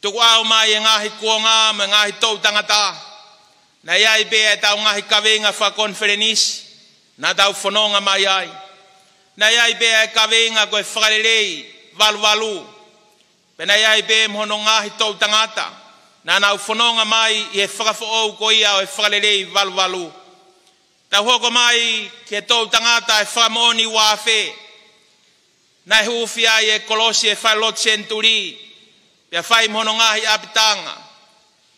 Tuku ʻau mai e ngaahi kuonga mo e ngaahi toʻu tangata. Naʻe ʻi ai pē ʻetau ngaahi kaveinga fakakonifelenisi naʻa tau fononga mai ai. Naʻe ʻi ai pē e kaveinga ko e Fakalelei valuvalu. Pea naʻe ʻi ai pē mo hono ngaahi toʻu tangata naʻa nau fononga mai ʻi he fakafoʻou ko ia ʻo e Fakalelei valuvalu. Tau hoko mai ki he toʻu tangata e fakamoʻoni ua afe. Naʻe huufi ai e kolosi e falelotu senituli, pea fai mo hono ngaahi ʻapitanga.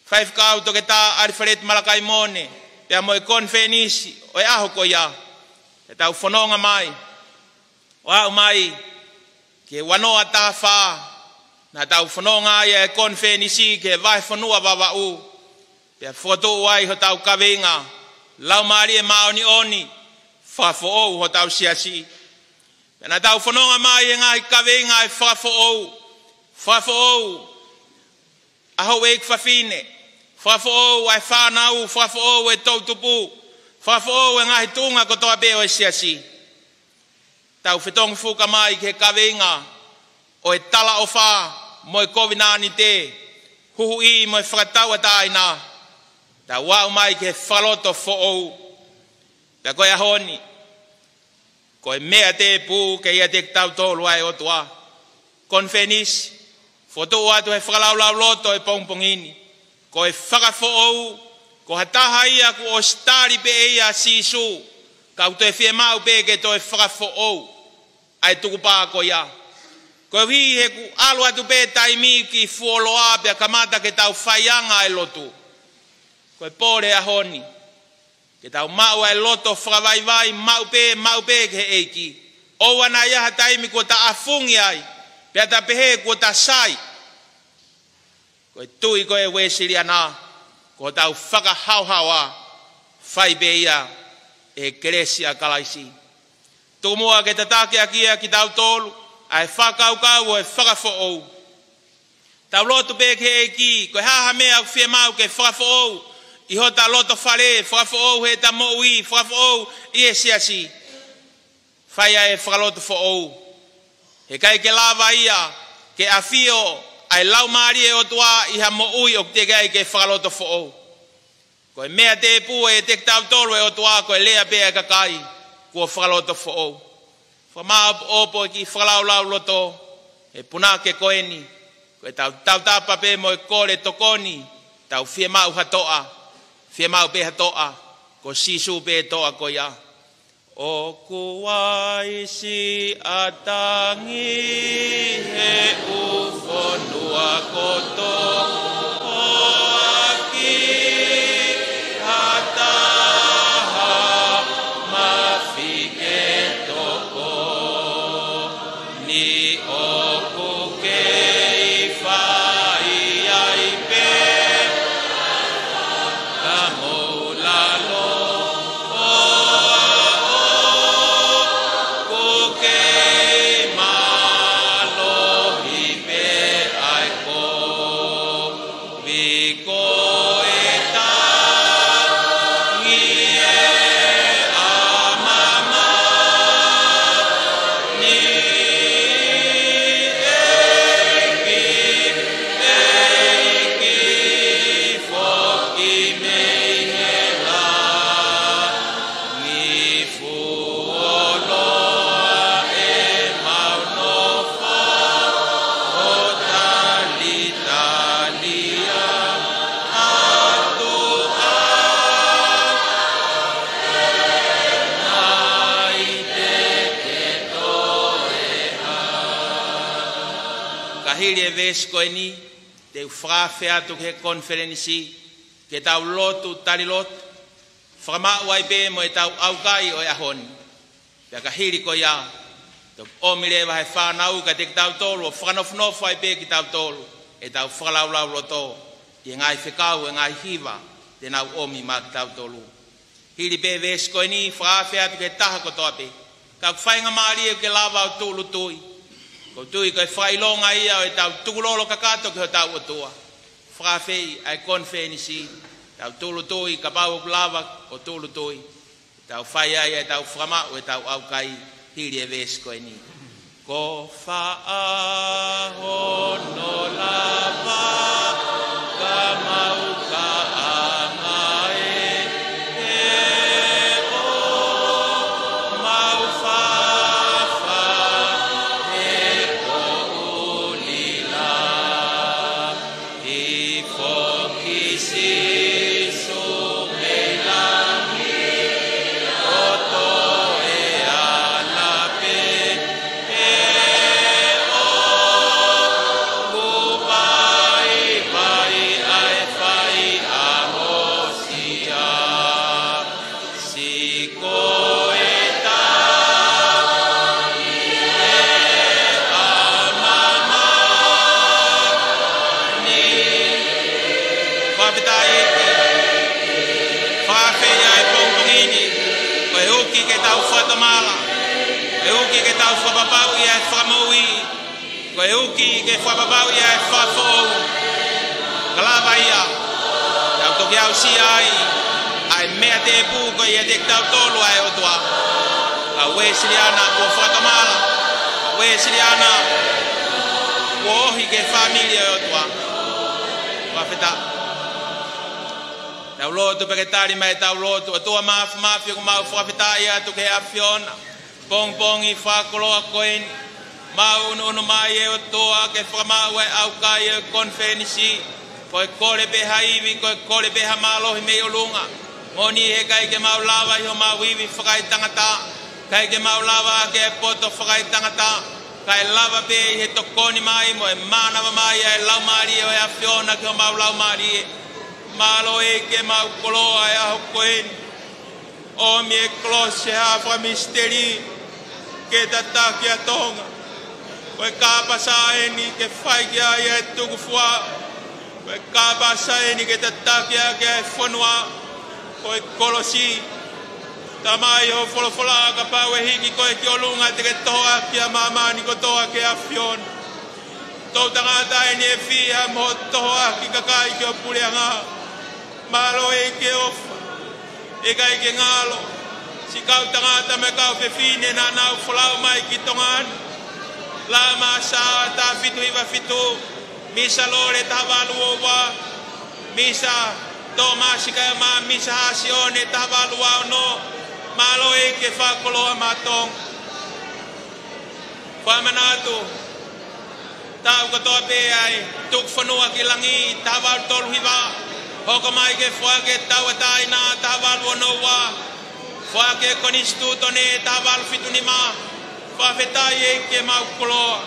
Faifekau Toketā ʻAlifeleti Malakaimone, pea mo e konifelenisi ʻo e ʻaho ko ia. Pea tau fononga mai ʻo aʻu mai ki he ua noa taha fā, naʻa tau fononga ai e konifelenisi ki he vahefonua Vavaʻu, pea fokotuʻu ai hotau kaveinga, Laumālie Māʻoniʻoni, fakafoʻou hotau siasi. Pea naʻa tau fononga mai he ngaahi kaveinga e fakafoʻou, fakafoʻou ʻa houʻeiki fafine, fakafoʻou ʻa e fānau, fakafoʻou e toʻutupu, fakafoʻou e ngaahi tuʻunga kotoa pē ʻo e siasi. Tau fetongi fuka mai ki he kaveinga ʻo e talaʻofa mo e kovinānite, huhuʻi mo e fakatauʻatāina. Tau aʻu mai ki he fakalotofoʻou. Pea ko e ʻaho ni, ko e meʻa tēpū ke ʻiate kitautolu ʻa e ʻOtua. Konifelenisi, fokotuʻu atu he fakalaulauloto e pongipongi ni. Ko e fakafoʻou, ko ha taha ia kuo ʻosi tali pē ʻe ia ʻa Sīsū, ka ʻoku toe fiemaʻu pē ke toe fakafoʻou ʻa e tukupā ko ia. Koeʻuhi he kuo ʻalu atu pē taimi ki fuoloa pea kamata ke tau faianga e lotu. Ko e pole ʻaho ni, ke tau maʻu ʻa e loto fakavaivai, maʻu pē, maʻu pē ki he ʻEiki. ʻOua naʻa ʻi ai ha taimi kuo ta ʻafungi ai, pea ta pehē kuo ta sai. Ko e tui ko e Uēsiliana, ko hotau fakahaohaoa, fai pē ia ʻe he kelesi ʻa Kalaisi. Tuku muʻa ke tataki ʻaki ia kitautolu ʻa e fakakaukau ʻo e fakafoʻou. Tau lotu pē ki he ʻEiki, ko e hā ha meʻa ʻoku fiemaʻu ke fakafoʻou ʻi hota lotofale, fakafoʻou heʻeta moʻui, fakafoʻou ʻi he siasi. Fai ʻa e fakalotofoʻou. He ʻikai ke lava ia ke ʻafio ʻa e Laumālie ʻo e ʻOtua ʻi ha moʻui ʻoku teʻeki ai ke fakalotofoʻou. Ko e meʻa tēpū ʻiate kitautolu ʻa e ʻOtua ko e lea pē ʻa e kakai kuo fakalotofoʻou. Fakamāʻopoʻopo e kiʻi fakalaulauloto, e punake ko eni, ko e tau, tautapa pē mo e kole tokoni, tau fiemaʻu ha toʻa, fiemaʻu pē ha toʻa, ko Sīsū pē toʻa ko ia. ʻOku ʻi ai siʻa tangi he ʻū fonua kotoa, ʻoku ʻikai ha taha mafi ke tokoni, ʻoku kei fai ai pē ka mou lalo. ʻOku kei mālohi pē ʻa e kovi ko e tangi ʻe ʻamamani ʻEiki, ʻEiki foki mei hela. Ngi fuoloa ʻemau nofo ʻo talitalia atu ʻa e nai te ke toe ʻā. Ka hili e veesi ko eni, te u fakaafe atu ki he konifelenisi, ke tau lotu, tali lotu, fakamaʻu ai pē mo ʻetau ʻaukai ʻo e ʻaho ni. Pea ka hili ko ia, toki ʻomi leva he fānau kiate kitautolu, ʻo fakanofonofo ai pē kitautolu, ʻetau fakalaulauloto, ʻi he ngaahi fekau, ʻi he ngaahi hiva, te nau ʻomi maʻa kitautolu. Hili pē veesi ko eni, fakaafe atu ki he taha kotoa pē. Ka ʻoku faingamālie ke lava ʻo tūʻulutui. ʻOku ou tui ko e fakaʻilonga ia ʻo ʻetau tukulolo kakato ki hotau ʻOtua. Fakaafeʻi ʻa e konifelenisi, tau tūʻulutui, kapau ʻoku lava ʻo tūʻulutui. Tau fai ai ʻetau fakamaʻu ʻetau ʻaukai hili e veesi ko eni. Ko fā hono lava Sīsū mei langi ʻo toe ʻanape, ʻe ʻoku paipai ʻa e fai ʻa Hōsea. Siʻi koe tau ʻi he ʻamamani. Fakafetaʻi ʻEiki. Fakafetaʻi ʻa e pongipongi ni. Ko e uki ke tau fakatomala. Ko e uki ke tau fakapapauʻi ʻa e Fakamoʻui. Ko e uki ke fakapapauʻi ʻa e fakafoʻou. Ka lava ia, tau toki aʻusia ai ʻa e meʻa tēpū ko ia ʻiate kitautolu ʻa e ʻOtua. ʻA Uēsiliana kuo fakatomala. ʻA Uēsiliana kuo ohi ki he fāmili ʻo e ʻOtua. Fakafetaʻi. Tau lotu pea ke tali mai ʻetau lotu. ʻOtua Māfimafi, ʻoku mau fakafetaʻi atu ki he ʻAfiona. Pongipongi fakakoloa ko eni, mau ʻunuʻunu mai ʻe ʻOtua ke fakamaʻu ʻa e ʻaukai ʻo e konifelenisi, ko e kole pē ha ivi, ko e kole pē ha mālohi mei ʻolunga. Moʻoni he ʻikai ke mau lava ʻi homau ivi fakaetangata, ʻikai ke mau lava ʻaki e poto fakaetangata, kae lava pē ʻi he tokoni mai mo e mānava mai ʻa e Laumālie ʻo e ʻAfiona ki homau laumālie. Mālō ʻEiki, mau koloa ʻa e ʻaho ko eni. ʻOmi e kolosi ʻa e fakamisiteli ke tataki ʻa Tonga. Ko e kāpasa eni ke fai ki ai ʻa e tukufua. Ko e kāpasa eni ke tataki ʻaki ʻa e fonua. Ko e kolosi. Tamai, ho folofola, kapau ʻe hiki koe ki ʻolunga te ke tohoakiʻi ʻa māmani kotoa ki he ʻAfiona. Toʻutangata eni ʻe fiha mo hoʻo tohoakiʻi kakai ki ho puleʻanga. Mālō ʻEiki ʻofa. ʻIkai ke ngalo. Siʻi kau tangata mo e kau fefine naʻa nau folau mai ki Tonga ni. Lama Sā taha fitu hiva fitu. Misa Lole taha valu ua ua. Misa Tōmasi Kaeʻumaʻā, Misa Hasione taha valu ua ono. Mālō ʻEiki, fakakoloa maʻa Tonga. Fakamanatu, taʻu kotoa pē ʻa e tuku fonua ki langi, taha valu tolu hiva, hoko mai ke foaki e tauʻatāina, taha valu ono ua, foaki e konisitūtone, taha valu fitu nima. Fakafetaʻi ʻEiki, mau koloa.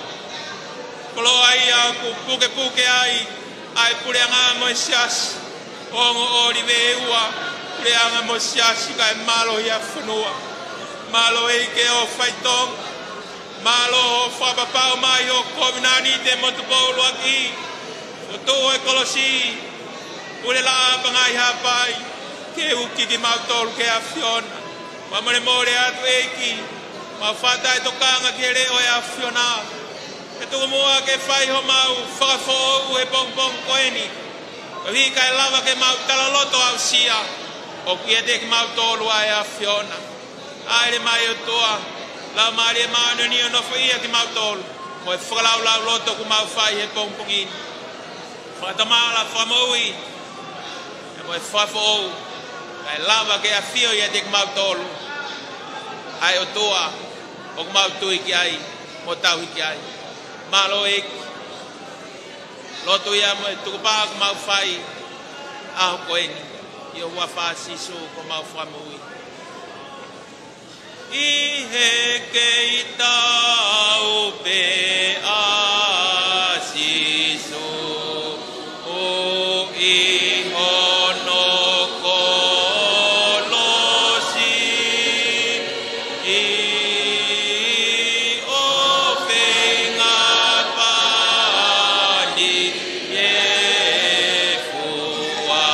Koloa ia ʻoku pukepuke ai ʻa e puleʻanga mo e siasi. Ongo ʻōlive ʻe ua, puleʻanga mo e siasi kae mālohi ʻa e fonua. Mālō ʻEiki ʻofa ʻi Tonga. Mālō hoʻo fakapapau mai ho kovinānite mo Tupou ʻUluaki. Fokotuʻu e kolosi, pule laʻā pangai hapai, ke uki kimautolu ki he ʻAfiona. Fakamolemole atu ʻEiki, mau fakataʻetokanga ki he leʻo ʻo e ʻAfiona. Ke tuku muʻa ke fai homau fakafoʻou he pongipongi ko eni. Koeʻuhi kae lava ke mau talaloto aʻusia ʻoku ʻiate kimautolu ʻa e ʻAfiona. ʻAle mai ʻOtua, Laumālie Māʻoniʻoni ʻo nofoʻia kimautolu mo e fakalaulauloto ʻoku mau fai he pongipongi ni. Fakatomala, fakamoʻui, pea mo e fakafoʻou, kae lava ke ʻafio ʻiate kimautolu ʻa e ʻOtua ʻoku mau tui ki ai mo tauhi ki ai. Mālō ʻEiki. Lotu ia mo e tukupā ʻoku mau fai he ʻaho ko eni, ʻi he huafa ʻo Sīsū ko homau Fakamoʻui. ʻI he kei tau pē ʻa Sīsū ʻi hono kolosi, ʻi ho fengapani ʻe fua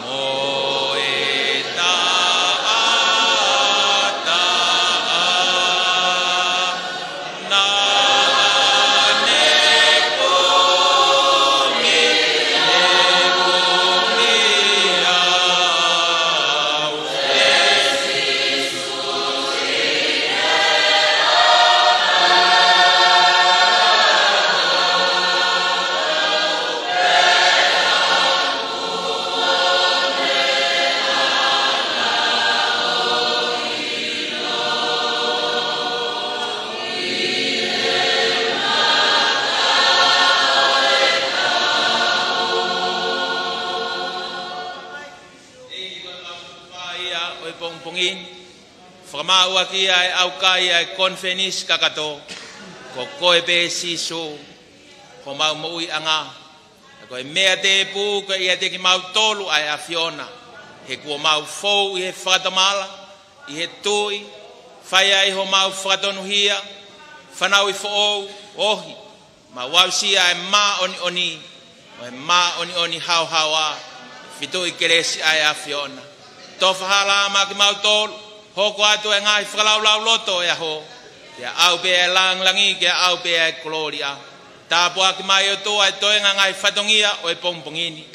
mo e taʻataʻa. Pongipongi ni, fakamaʻu ʻaki ʻa e ʻaukai ʻa e konifelenisi kakato, ko koe pē Sīsū, ko homau moʻuiʻanga. Ko e meʻa tēpū ko e ʻiate kimautolu ʻa e ʻAfiona, he kuo mau fou ʻi he fakatomala, ʻi he tui, fai ai homau fakatonuhia, fanauʻi foʻou, ohi, mau aʻusia ʻa e māʻoniʻoni, ʻo e māʻoniʻoni haohaoa, fetuʻu ʻi he kelesi ʻa e ʻAfiona. Tofa hala maʻa kimautolu, hoko atu e ngaahi fakalaulauloto ʻo e ʻaho, ke ʻaʻau pē ʻa e lāngilangi, ke ʻaʻau pē ʻa e kolōlia. Tāpuaki mai ʻOtua ʻa e toenga ngaahi fatongia ʻo e pongipongi ni.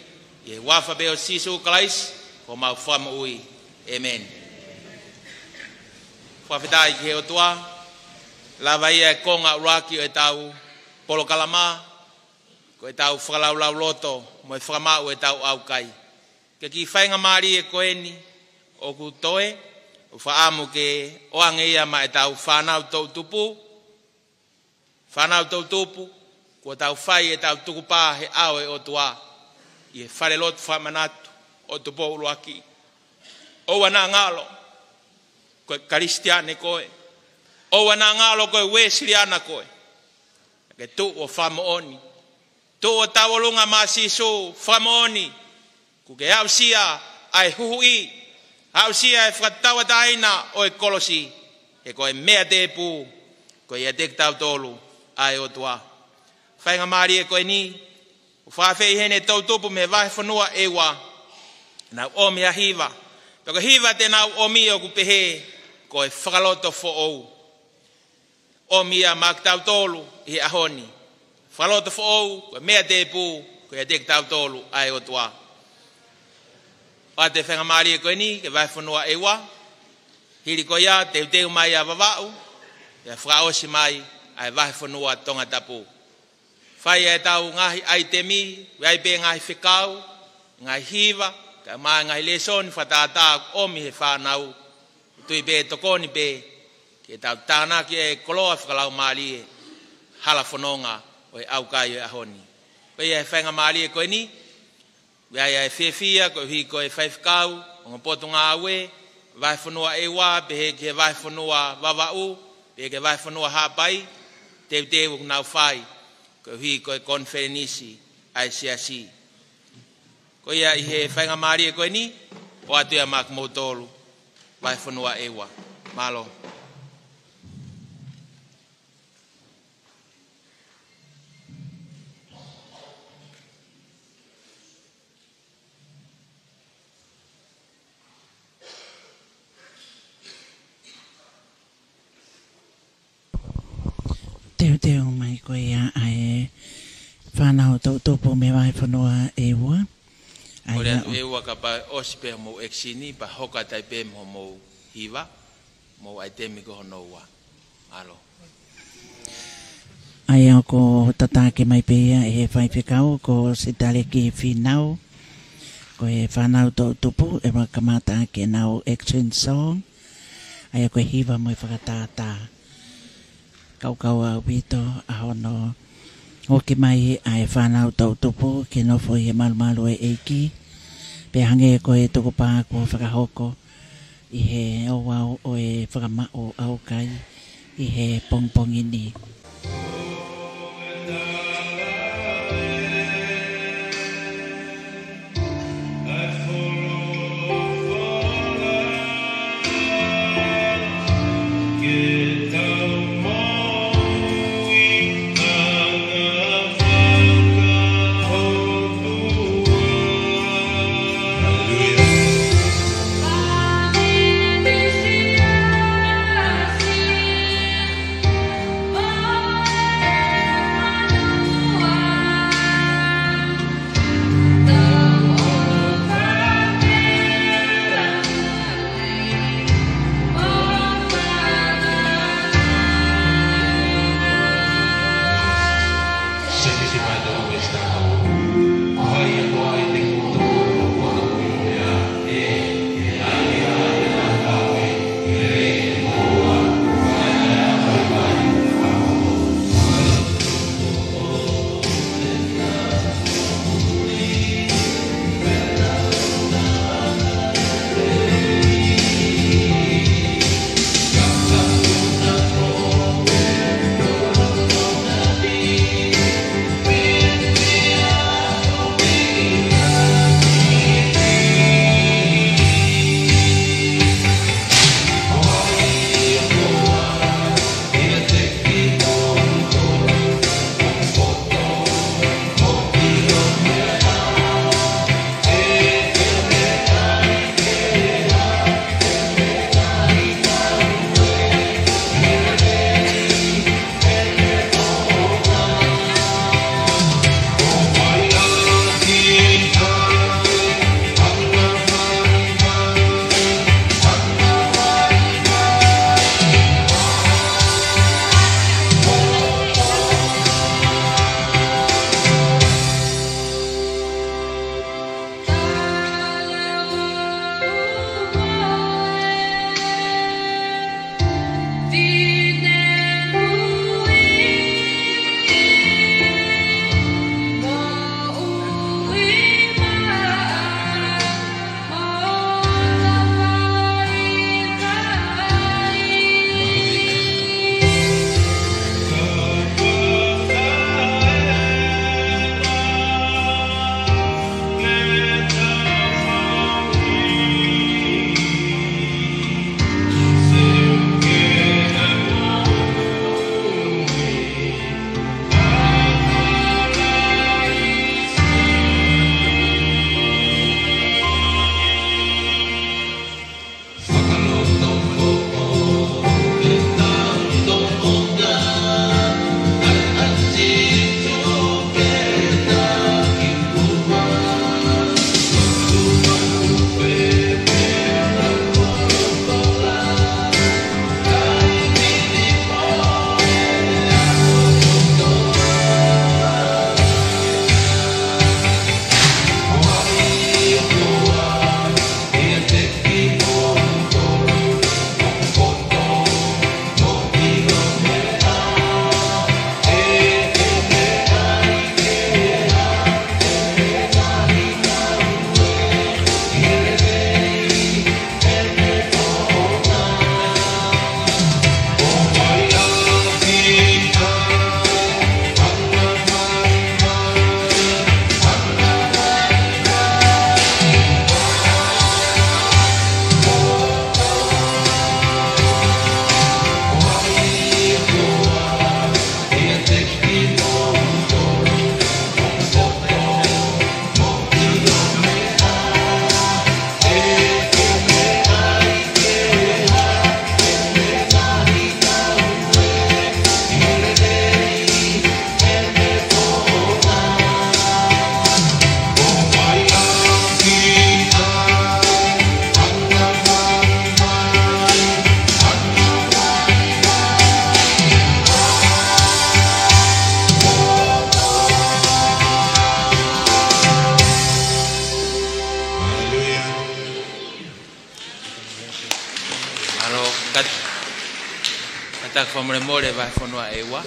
ʻI he huafa pē ʻo Sīsū Kalaisi, ko homau Fakamoʻui. ʻĒmeni. Fakafetaʻi ki he ʻOtua, lava ia e konga ʻuluaki ʻo ʻetau polokalama, ko ʻetau fakalaulauloto mo e fakamaʻu ʻetau ʻaukai. Ko e kiʻi faingamālie ko eni ʻoku toe, ʻoku ou fakaʻamu ke ʻoange ia maʻa ʻetau fānau toʻutupu, fānau toʻutupu, kuo tau fai ʻetau tukupā he ʻao ʻo e ʻOtua, ʻi he falelotu fakamanatu ʻo Tupou ʻUluaki. ʻOua naʻa ngalo ko e Kalisitiane koe. ʻOua naʻa ngalo ko e Uēsiliana koe. Ke tuʻu ʻo fakamoʻoni. Tuʻu ʻo tauʻolunga maʻa Sīsū, fakamoʻoni. Kuo ke aʻusia ʻa e huhuʻi, aʻusia e fakatauʻatāina ʻo e kolosi, he ko e meʻa tēpū, ko e ʻiate kitautolu ʻa e ʻOtua. Faingamālie ko eni, ʻoku fakaafeʻi heni e toʻutupu mei he vahefonua ʻEua, nau ʻomi ha hiva. Pea ko e hiva te nau ʻomi ʻoku pehē, ko e fakaloto foʻou. ʻOmi ia maʻa kitautolu ʻi he ʻaho ni. Fakaloto foʻou, ko e meʻa tēpū, ko e ʻiate kitautolu ʻa e ʻOtua. ʻOatu e faingamālie ko eni ki he vahefonua ʻEua. Hili ko ia, teuteu mai ʻa Vavaʻu, pea fakaʻosi mai ʻa e vahefonua Tongatapu. Fai ʻetau ngaahi ʻaitemi, ʻoku ʻi ai pē ngaahi fekau, ngaahi hiva, kae ʻumaʻā e ngaahi lēsoni fakatātā ʻoku ʻomi ʻe he fānau. Tui pē tokoni pē ke tau tānaki e koloa fakalaumālie, hala fononga ʻo e ʻaukai ʻo e ʻaho ni. Ko ia e faingamālie ko eni, ʻoku ʻi ai ʻa e fiefia koeʻuhi ko e faifekau, ongo potungāue, vahefonua ʻEua, pehē ki he vahefonua Vavaʻu, pehē ki he vahefonua Haʻapai, teuteu ʻoku nau fai, koeʻuhi ko e konifelenisi ʻa e siasi. Ko ia ʻi he faingamālie ko eni, ʻoatu ia maʻa kimoutolu, vahefonua ʻEua. Mālō. Teuteu mai ko ia ʻa e fānau toʻutupu mei he vahefonua ʻEua. ʻA ia ʻOku ou ʻoatu ʻEua kapau ʻe ʻosi pē hoʻomou ʻekisini, pea hoko atu ai pē mo hoʻomou hiva, mo e ʻaitemi ko hono ua. Mālō. ʻA ia ʻoku tataki mai pē ia ʻe he faifekau ko Sitaleki Fīnau. Ko e fānau toʻutupu ʻe kamata ʻaki ʻenau action song. ʻA ia ko e hiva mo e fakatātā. Kaukau ʻaupito ʻa hono ʻoki mai ʻa e fānau toʻutupu ke nofo ʻi he malumalu ʻo e ʻEiki. Pea hangē ko e tukupā kuo fakahoko ʻi he ouau ʻo e fakamaʻu ʻaukai ʻi he pongipongi ni. Kātaki fakamolemole vahefonua ʻEua,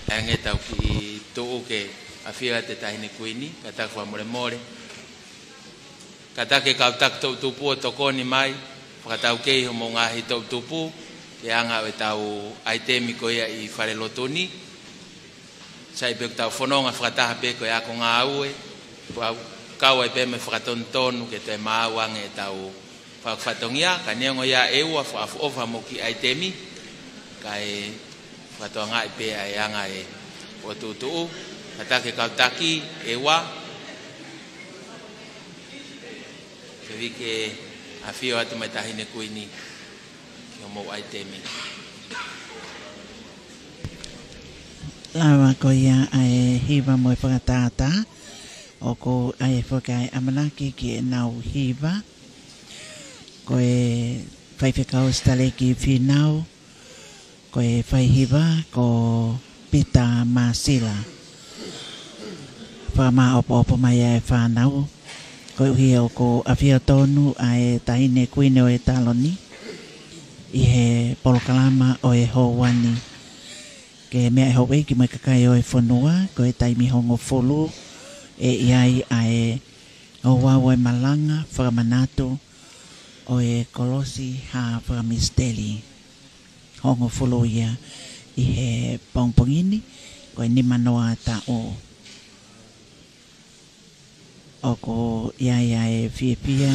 ʻa e ngaahi tau kiʻi tuʻu ke ʻafio ʻa e Taʻahine Kuini, kātaki fakamolemole. Kātaki kau taki toʻutupu ʻo tokoni mai, fakataukei homou ngaahi toʻutupu, ki he anga ʻo e tau ʻaitemi ko ia ʻi falelotu ni. Sai pē ʻoku tau fononga fakataha pē ko e ako ngāue, kau ai pē mo e fakatonutonu ke toe maau ange ʻetau fakafatongia, ka neongo ia ʻEua fakaʻofoʻofa mo e kiʻi ʻaitemi, kae fakatokangaʻi pē ʻa e anga e ʻo tuʻutuʻu, kātaki kau taki ʻEua, ke vike ʻafio atu mai Taʻahine Kuini ki homou ʻaitemi. Lava ko ia ʻa e hiva mo e fakatātā, ʻoku ʻi ai foki ʻa e ʻamanaki ki heʻenau hiva. Ko e faifekau Sitaleki Fīnau, ko e faihiva ko Pita Māsila. Fakamāʻopoʻopo mai ʻa e fānau, koeʻuhi ʻoku ʻafio tonu ʻa e Taʻahine Kuini ʻo e Taloni ʻi he polokalama ʻo e houa ni. Ke meʻa ʻa e houʻeiki mo e kakai ʻo e fonua, ko e taimi hongofulu ʻe ʻi ai ʻa e ouau ʻo e malanga fakamanatu ʻo e kolosi ha fakamisiteli. Hongofulu ia ʻi he pongipongi ni, ko e nimanoa taʻu. ʻOku ʻi ai ʻa e fiefia.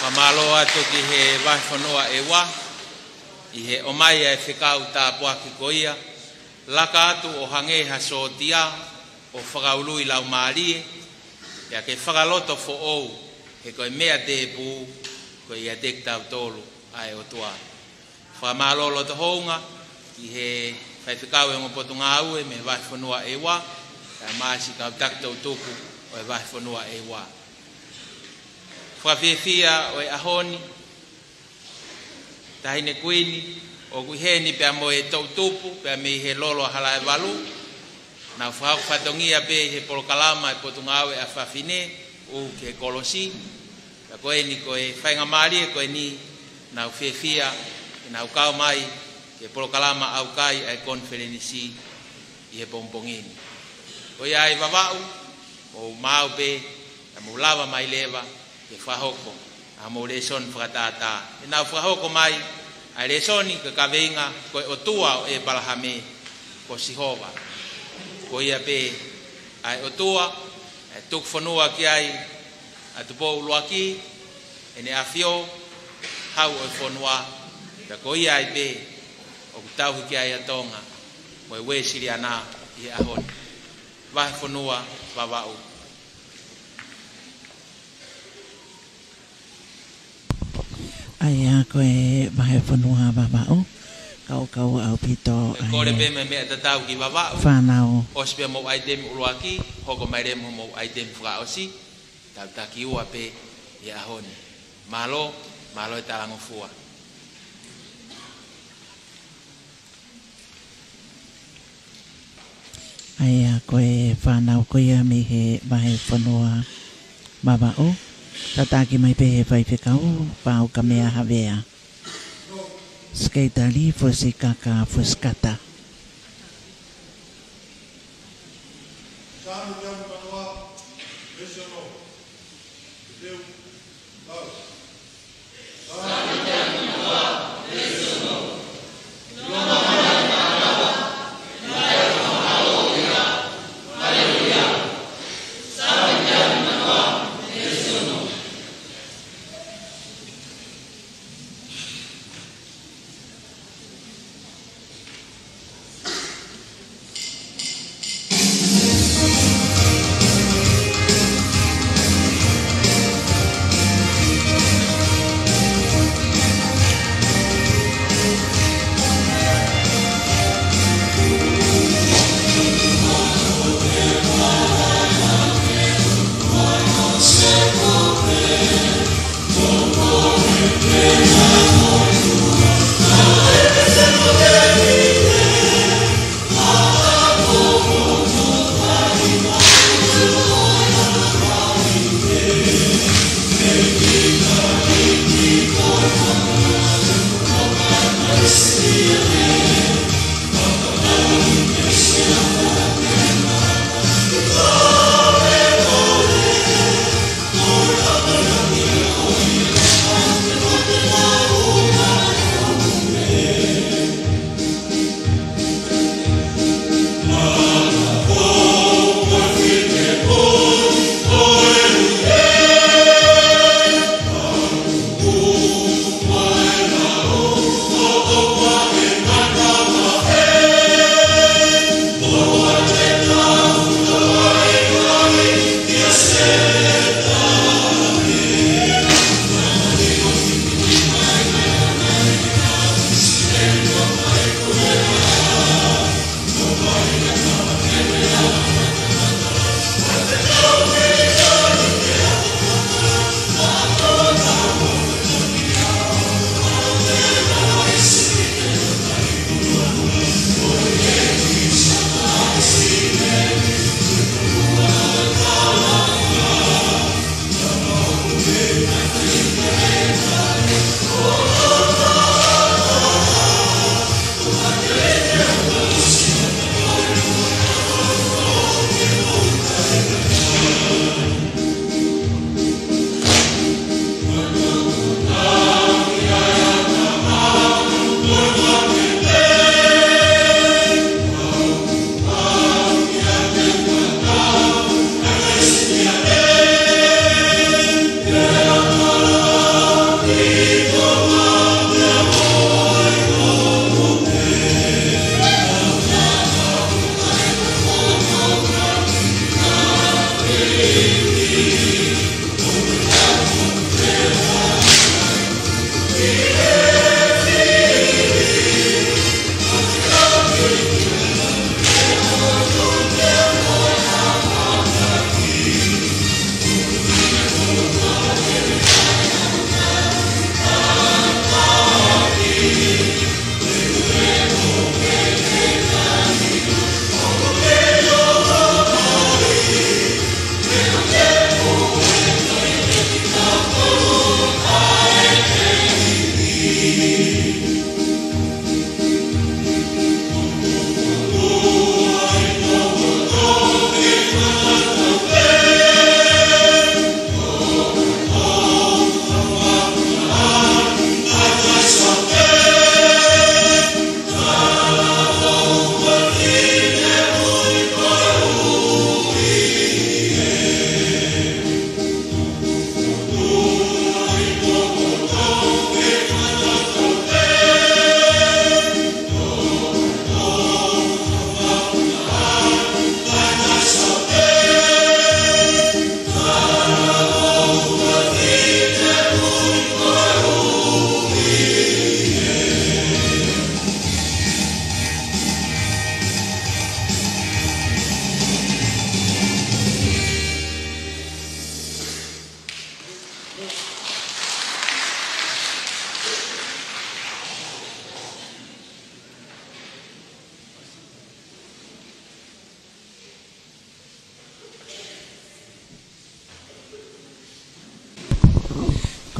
Fakamālō atu ki he vahefonua ʻEua, ʻi he ʻomai ʻa e fekau tāpuaki ko ia, laka atu ʻo hangē ha sōtia, ʻo fakaului laumālie, Pea ke fakalotofoʻou, he ko e meʻa tēpū, ko e ʻiate kitautolu ʻa e ʻOtua. Fakamālō loto houngaʻia ki he faifekau e ongo potungāue mei he vahefonua ʻEua, kae ʻumaʻā siʻi kau taki toʻutupu ʻo e vahefonua ʻEua. Fakafiefia ʻo e ʻaho ni, Taʻahine Kuini, ʻoku ʻi heni pea mo e toʻutupu, pea mei he lolo ʻa Halaevalu. Nau fakahoko fatongia pē ʻi he polokalama e Potungāue ʻa Fafine, ʻo ki he kolosi. Pea ko eni ko e faingamālie ko eni, nau fiefia ke nau kau mai ki he polokalama ʻaukai ʻa e konifelenisi ʻi he pongipongi ni. Ko ia ai Vavaʻu, mou maʻu pē, pea mou lava mai leva ke fakahoko ʻa hoʻomou lēsoni fakatātā. ʻE nau fakahoko mai ʻa e lēsoni ko e kaveinga ko e ʻOtua ʻo ʻĒpalahame ko Sihova. Ko ia pē ʻa e ʻOtua, ʻa e tuku fonua ki ai ʻa Tupou ʻUluaki, ʻEne ʻAfio, Hau ʻo e fonua, pea ko ia ai pē ʻoku tauhi ki ai ʻa Tonga mo e Uēsiliana ʻi he ʻaho ni. Vahefonua Vavaʻu. ʻA ia ko e vahefonua Vavaʻu, kaukau ʻaupito. Kole pē mo e meʻa tatau ki Vavaʻu. Fānau. ʻOsi pē hoʻomou ʻaitemi ʻuluaki, hoko mai leva mo hoʻomou ʻaitemi fakaʻosi, tau taki ua pē ʻi he ʻaho ni. Mālō, mālō e talangofua. ʻA ia ko e fānau ko ia mei he vahefonua Vavaʻu, tataki mai pē he faifekau, Paukamea Havea. Sekelitali Fusi Kaka Fusikata.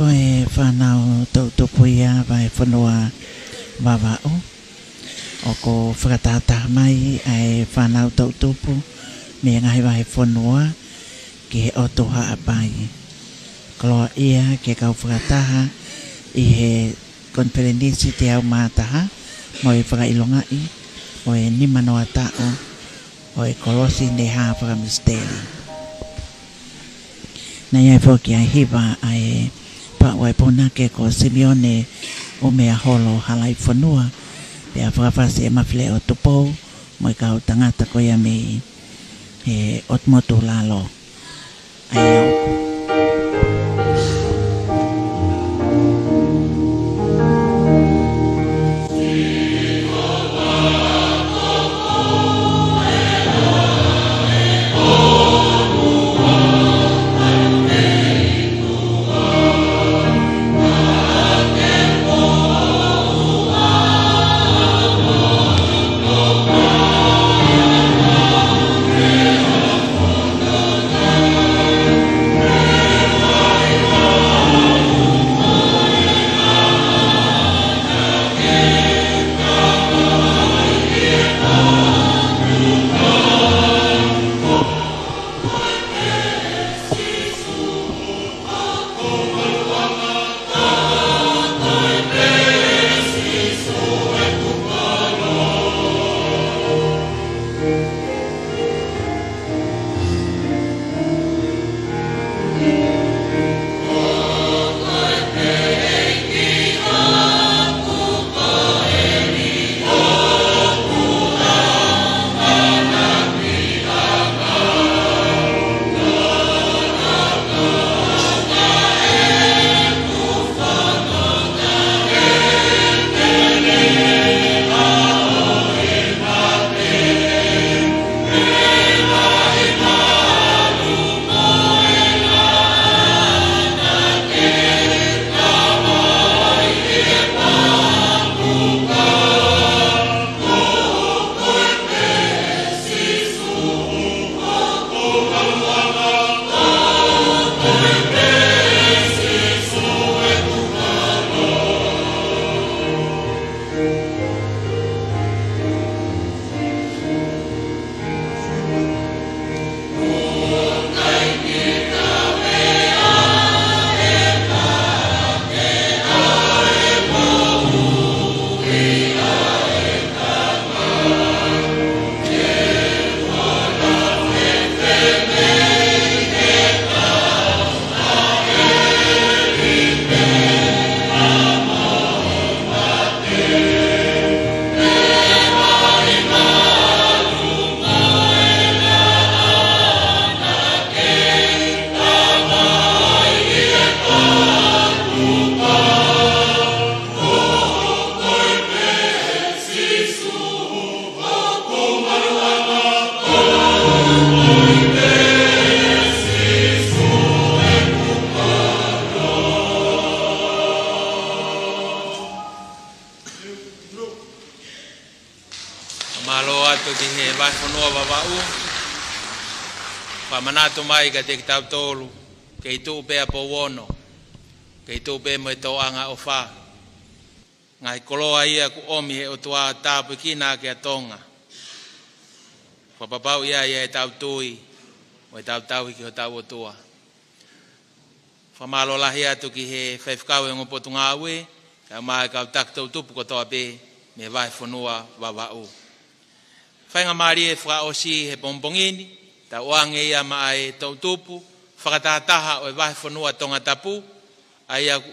Ko e fānau toʻutupu ia vahefonua Vavaʻu. ʻOku fakatahataha mai ʻa e fānau toʻutupu mei he ngaahi vahefonua ki he ʻotu Haʻapai. Koloaʻia ki he kau fakataha ʻi he konifelenisi teau mā taha mo e fakaʻilongaʻi ʻo e nima noa taʻu ʻo e kolosi ne hā fakamisiteli. Naʻe ʻi ai foki ʻa e hiva ʻa e paʻu ʻa e punake ko Simione ʻUmeaholo Halaifonua, pea fakafasi ʻe Mafileʻo Tupou mo e kau tangata ko ia mei he ʻOtu Motu Lalo. ʻA ia ʻoku Mālō atu ki he vahefonua Vavaʻu. Fakamanatu mai kiate kitautolu, kei tuʻu pē ʻa Pouono, kei tuʻu pē mo e tōʻonga ʻofa. Ngaahi koloa ia kuo ʻomi he ʻOtua, tāpuekina ʻaki ʻa Tonga. Fakapapauʻi ai ʻetau tui mo ʻetau tauhi ki hotau ʻOtua. Fakamālō lahi atu ki he faifekau ʻo e ongo potungāue, kae ʻumaʻā e kau taki toʻutupu kotoa pē mei he vahefonua Vavaʻu. Faingamālie fakaʻosi he pongipongi ni, tau ʻoange ia maʻa e toʻutupu fakatahataha ʻo e vahefonua Tongatapu, ʻa ia ʻoku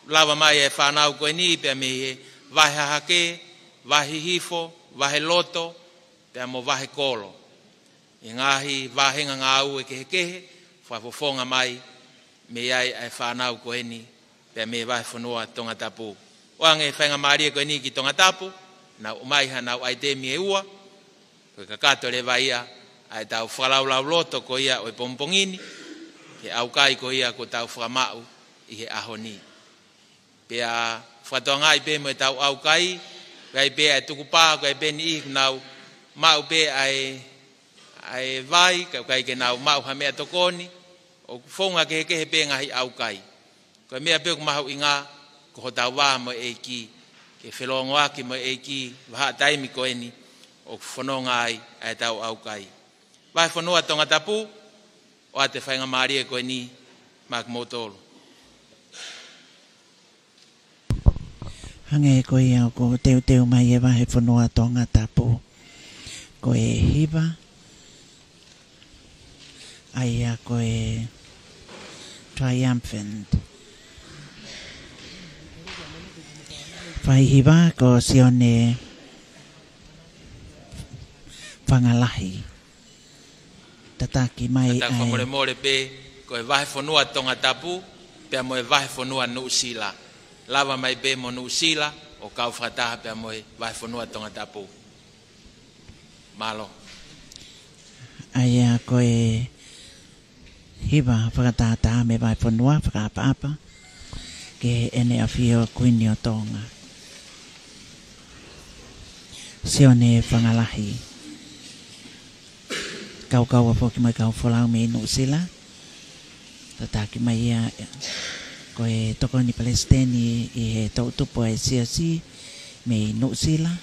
lava mai e fānau ko eni pea mei he Vahe Hahake, Vahe Hihifo, Vahe Loto, pea mo Vahe Kolo. ʻI he ngaahi vāhenga ngāue kehekehe, fakafofonga mai mei ai ʻa e fānau ko eni, pea mei he vahefonua Tongatapu. ʻOange e faingamālie ko eni ki Tongatapu, nau ʻomai haʻanau ʻaitemi ʻe ua, ko e kakato leva ia ʻa ʻetau fakalaulauloto ko ia ʻo e pongipongi ni, ki he ʻaukai ko ia kuo tau fakamaʻu ʻi he ʻaho ni. Pea fakatokangaʻi pē mo ʻetau ʻaukai, ʻoku ʻi ai pē ʻa e tukupā, ʻoku ʻi ai pē niʻihi ʻoku nau maʻu pē ʻa e, ʻa e vai, ka ʻoku ʻikai ke nau maʻu ha meʻatokoni, ʻoku founga kehekehe pē ngaahi ʻaukai. Ko e meʻa pē ʻoku mahuʻinga, ko hotau vā mo e ʻEiki, ke felōngoaki mo e ʻEiki, vahaʻa taimi ko eni, ʻoku fononga ai ʻa ʻetau ʻaukai. Vahefonua Tongatapu, ʻoatu e faingamālie ko eni, maʻa kimoutolu. Hangē ko ia ʻoku teuteu mai e Vahefonua Tongatapu. Ko e hiva, ʻa ia ko e triumphant. Fai hiva ko Sione Fangalahi. Tataki mai. Tataki ʻa e fakamolemole pē, ko e Vahefonua Tongatapu, pea mo e Vahefonua Nuʻusila. Lava mai pē mo Nuʻusila, ʻo kau fakataha pea mo e Vahefonua Tongatapu. Mālō. ʻA ia ko e hiva fakatātā mei he Vahefonua, fakaʻapaʻapa ki Heʻene ʻAfio Kuini ʻo Tonga, Sione Fangalahi. Kaukaua foki mo e kau folau mei Nuʻusila. Tataki mai ia ko e Tokoni Palesiteni ʻi he toʻutupu ʻa e Siasi mei Nuʻusila.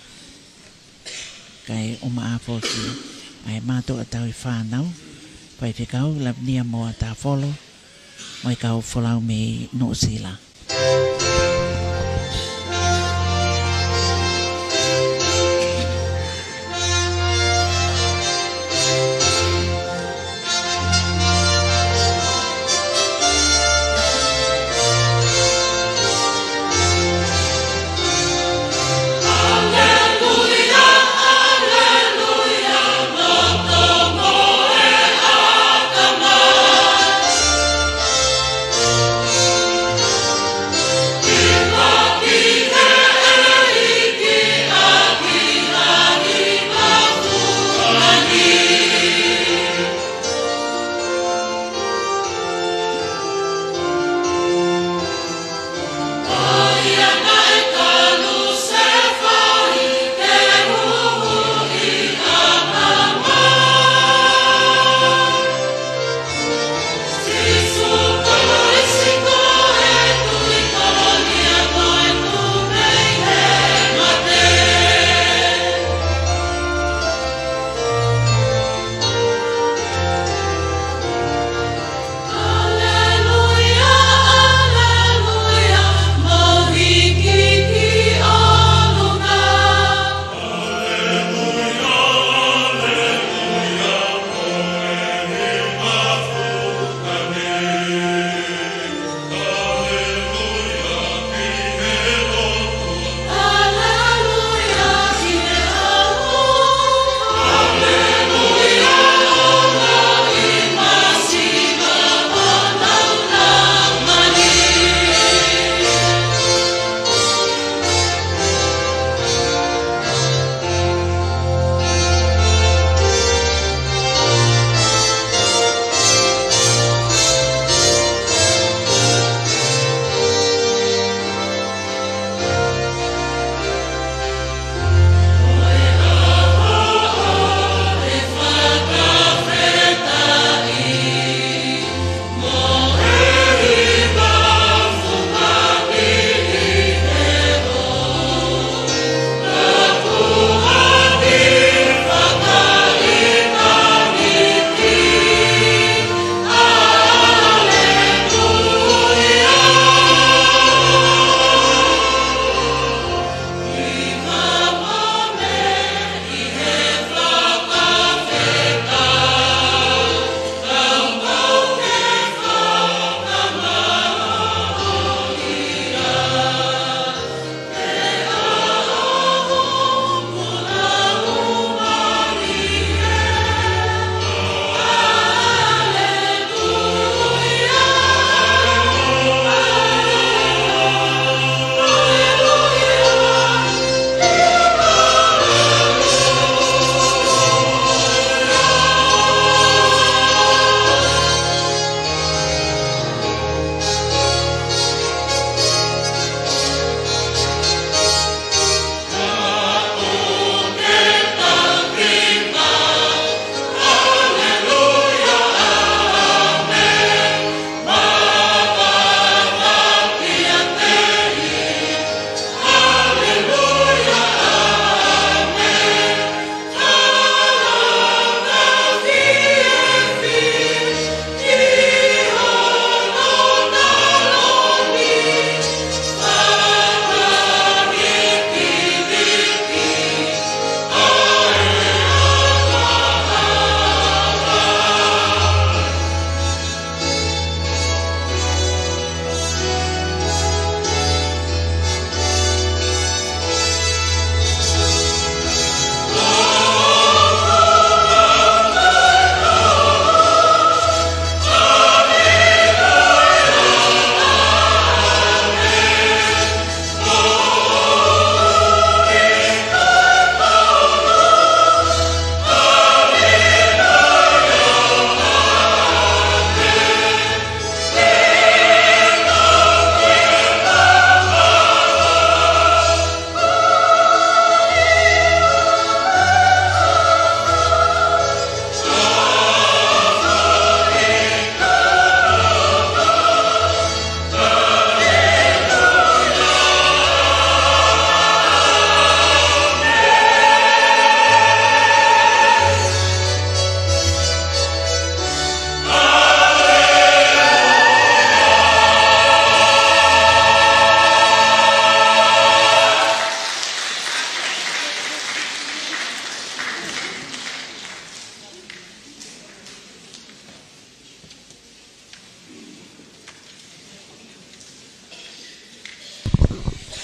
Kae ʻumaʻā foki ʻa e mātuʻa tauhi fānau, Faifekau Lavinia Moa Tāfolo, mo e kau folau mei Nuʻusila.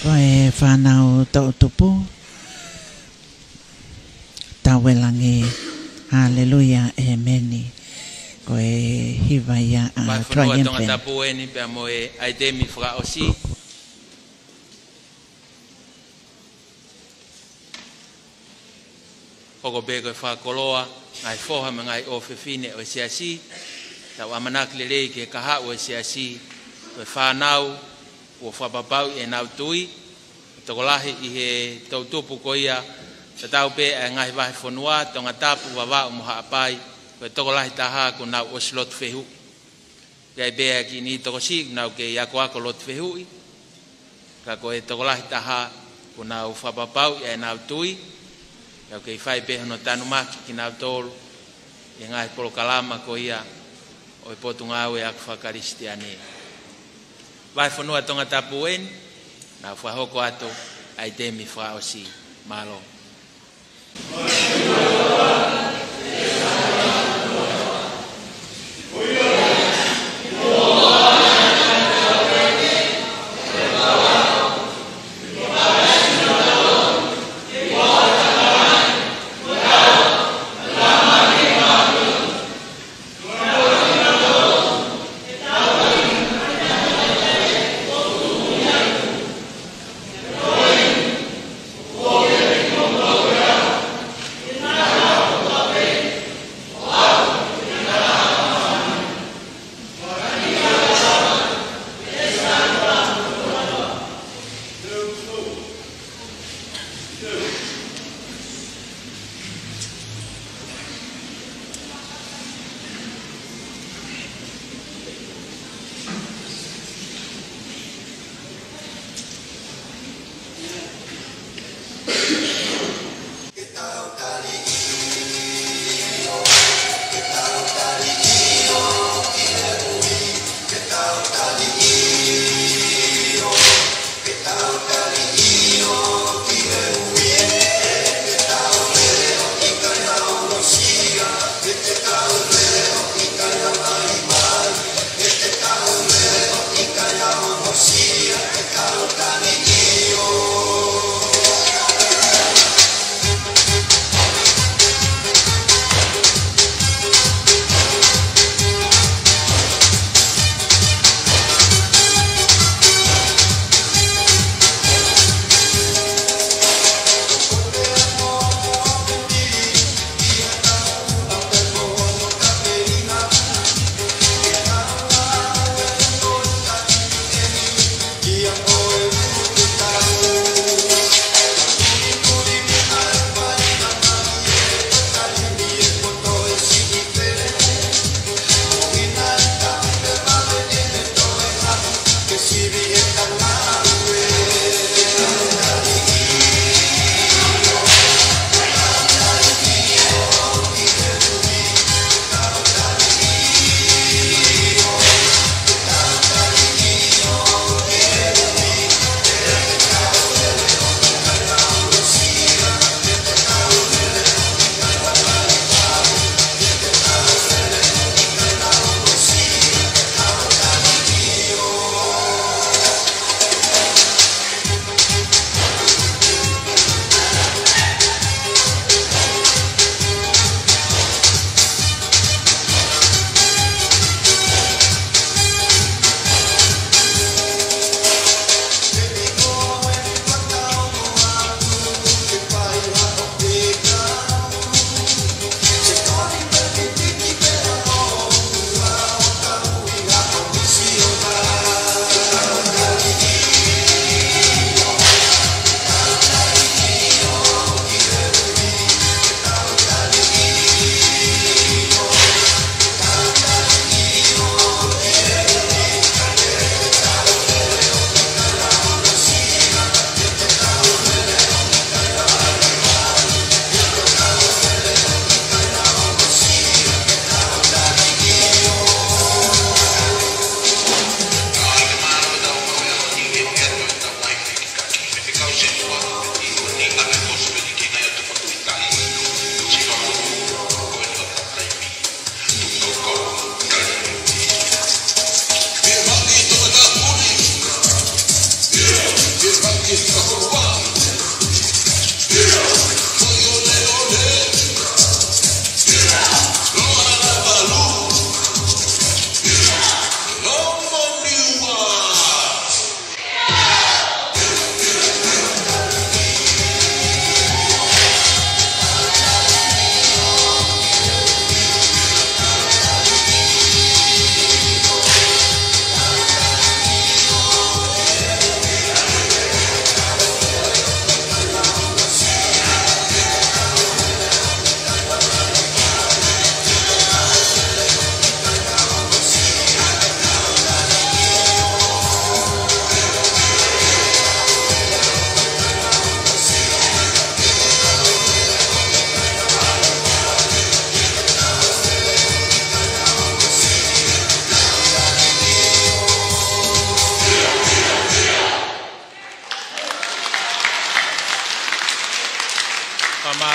Ko e fānau toʻutupu, tau ʻi langi. Haleluia, ʻēmeni. Ko e hiva ia ʻa Vahefonua Triumphant. Tongatapu eni pea mo e ʻaitemi fakaʻosi. Hoko pē ko e fakakoloa, ngaahi foha mo e ngaahi ʻofefine ʻo e siasi, tau ʻamanaki lelei ki he kahaʻu ʻo e siasi, ko e fānau, kuo fakapapauʻi ʻenau tui, tokolahi ʻi he toʻutupu ko ia, tatau pē ʻa e ngaahi vahefonua, Tongatapu, Vavaʻu mo Haʻapai, ko e tokolahi taha kuo nau ʻosi lotu fehuʻi. Pea ʻi ai pē ʻa e kiʻi niʻihi tokosiʻi kuo nau kei akoako lotu fehuʻi, ka ko e tokolahi taha kuo nau fakapapauʻi ʻenau tui, ka ʻoku kei fai pē hono tanumaki kinautolu ʻi he ngaahi polokalama ko ia ʻo e Potungāue Ako Fakakalisitiane. Vahefonua Tongatapu eni, nau fakahoko atu ʻaitemi fakaʻosi. Mālō.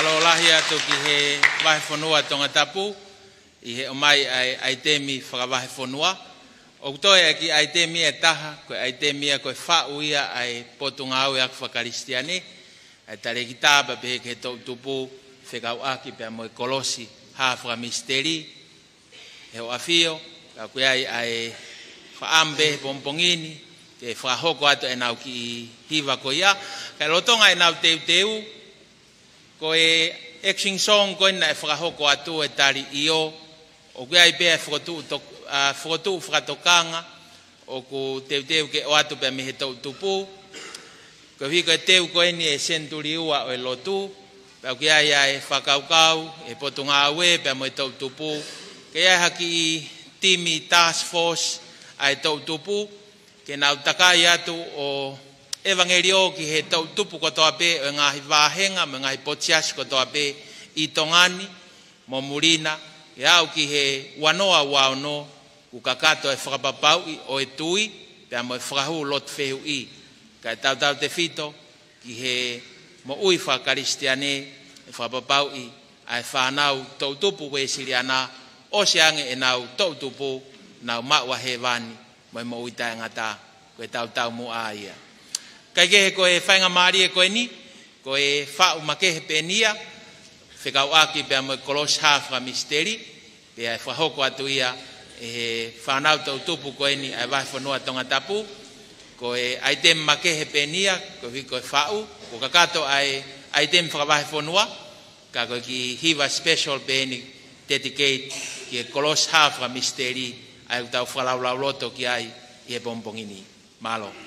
Mālō lahi atu ki he Vahefonua Tongatapu, ʻi he ʻomai ʻa e ʻaitemi fakavahefonua. ʻOku toe ʻa e kiʻi ʻaitemi ʻe taha, ko e ʻaitemi ia ko e faʻu ia ʻa e Potungāue Ako Fakakalisitiane, ʻa e talēkita pea pehē ki he toʻutupu fekauʻaki pea mo e kolosi hā fakamisiteli. He ʻoku ʻafio, ka ʻoku ʻi ai ʻa e fakaʻamu pē he pongipongi ni, ke fakahoko atu ʻenau kiʻi hiva ko ia. Ka ʻi he lolotonga ʻenau teuteu, ko e action song ko ē naʻe fakahoko atu ʻe tali ʻio, ʻoku ʻi ai pē ʻa e fokotuʻu tok-, ʻa, fokotuʻu fakatokanga, ʻoku teuteu ke ʻoatu pē mei he toʻutupu. Koeʻuhi ko e teu ko eni ʻe senituli ua ʻo e lotu, pea ʻoku ʻi ai ʻa e fakakaukau ʻa e Potungāue pea mo e toʻutupu, ke ʻi ai ha kiʻi timi task force ʻa e toʻutupu, ke nau takai atu ʻo ʻevangeliō ki he toʻutupu kotoa pē ʻo e ngaahi vāhenga mo e ngaahi potu siasi kotoa pē ʻi Tonga ni, mo muli na, ʻe aʻu ki he ua noa ua ono, kuo kakato e fakapapauʻi ʻo e tui, pea mo e fakahū lotu fehuʻi, kae tautautefito ki he moʻui fakakalisitiane, ʻe fakapapauʻi ʻa e fānau toʻutupu Uēsiliana, ʻosi ange ʻenau toʻutupu, nau maʻu ʻa hēvani mo e moʻui taʻengata, ko e tautaumuʻa ia. Kae kehe ko e faingamālie ko eni, ko e faʻu makehe pē eni ia, fekauʻaki pea mo e kolosi hā fakamisiteli, pea ʻe fakahoko atu ia ʻe he fānau toʻutupu ko eni ʻa e Vahefonua Tongatapu, ko e ʻaitemi makehe pē eni ia, koeʻuhi ko e faʻu, kuo kakato ʻa e ʻaitemi fakavahefonua, ka ko e kiʻi hiva special pē eni dedicate ki he kolosi hā fakamisiteli, ʻa ia ʻoku tau fakalaulauloto ki ai ʻi he pongipongi ni. Mālō.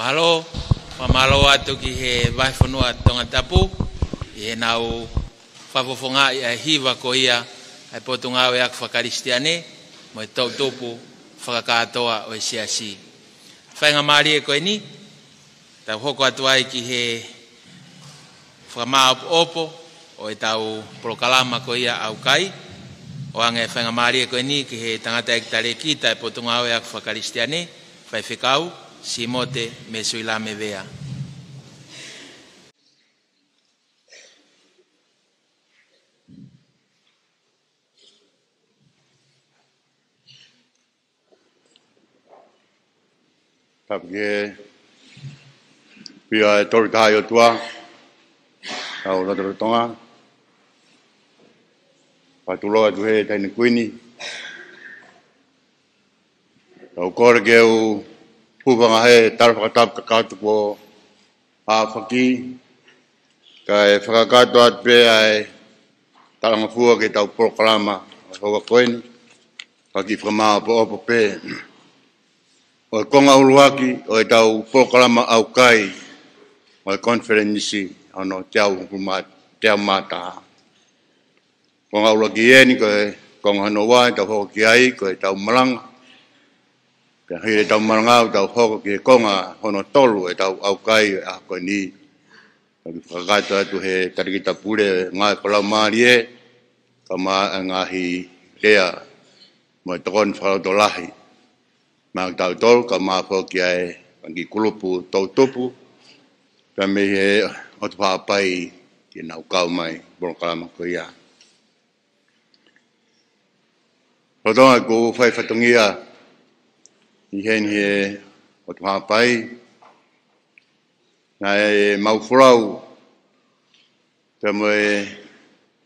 Mālō, fakamālō atu ki he Vahefonua Tongatapu, ʻi heʻenau fakafofongaʻi ʻa e hiva ko ia ʻa e Potungāue Ako Fakakalisitiane mo e toʻutupu fakakātoa ʻo e Siasi. Faingamālie ko eni, tau hoko atu ai ki he fakamāopoopo ʻo ʻetau polokalama ko ia ʻaukai. ʻOange faingamālie ko eni ki he tangataʻeiki talēkita ʻa e Potungāue Ako Fakakalisitiane, Faifekau Simote Mesuilame Vea. Tapu ki he ʻafio ʻa e Tolu Tahaʻi ʻOtua, tau lotolotonga. Fakatulou atu he Taʻahine Kuini. Tau kole ke u hūfanga he tala fakatapu kakato kuo ʻafaki, kae fakakakato atu pē ʻa e talangofua ki heʻetau polokalama ʻo e houa ko eni, ʻa e kiʻi fakamāopoopo pē ʻo e konga ʻuluaki ʻo ʻetau polokalama ʻaukai ʻo e konifelenisi hono teau hongofulu mā, teau mā taha. Konga ʻuluaki eni, ko e konga hono ua ʻe tau hoko ki ai ko ʻetau malanga. Pea hili ʻetau malanga ʻo tau hoko ki he konga hono tolu ʻetau ʻaukai ʻo e ʻaho ko eni. Tau kiʻi fakakakato atu he Talēkita Pule ngaahi fakalaumālie, kae ʻumaʻā e ngaahi lea mo e tokoni fakalotolahi maʻa kitautolu, kae ʻumaʻā foki ʻa e kiʻi kulupu toʻutupu, pea mei he ʻOtu Haʻapai ke nau kau mai polokalama ko ia. Lolotonga ʻeku fai fatongia ʻi heni he ʻOtu Haʻapai, naʻe mau folau pea mo e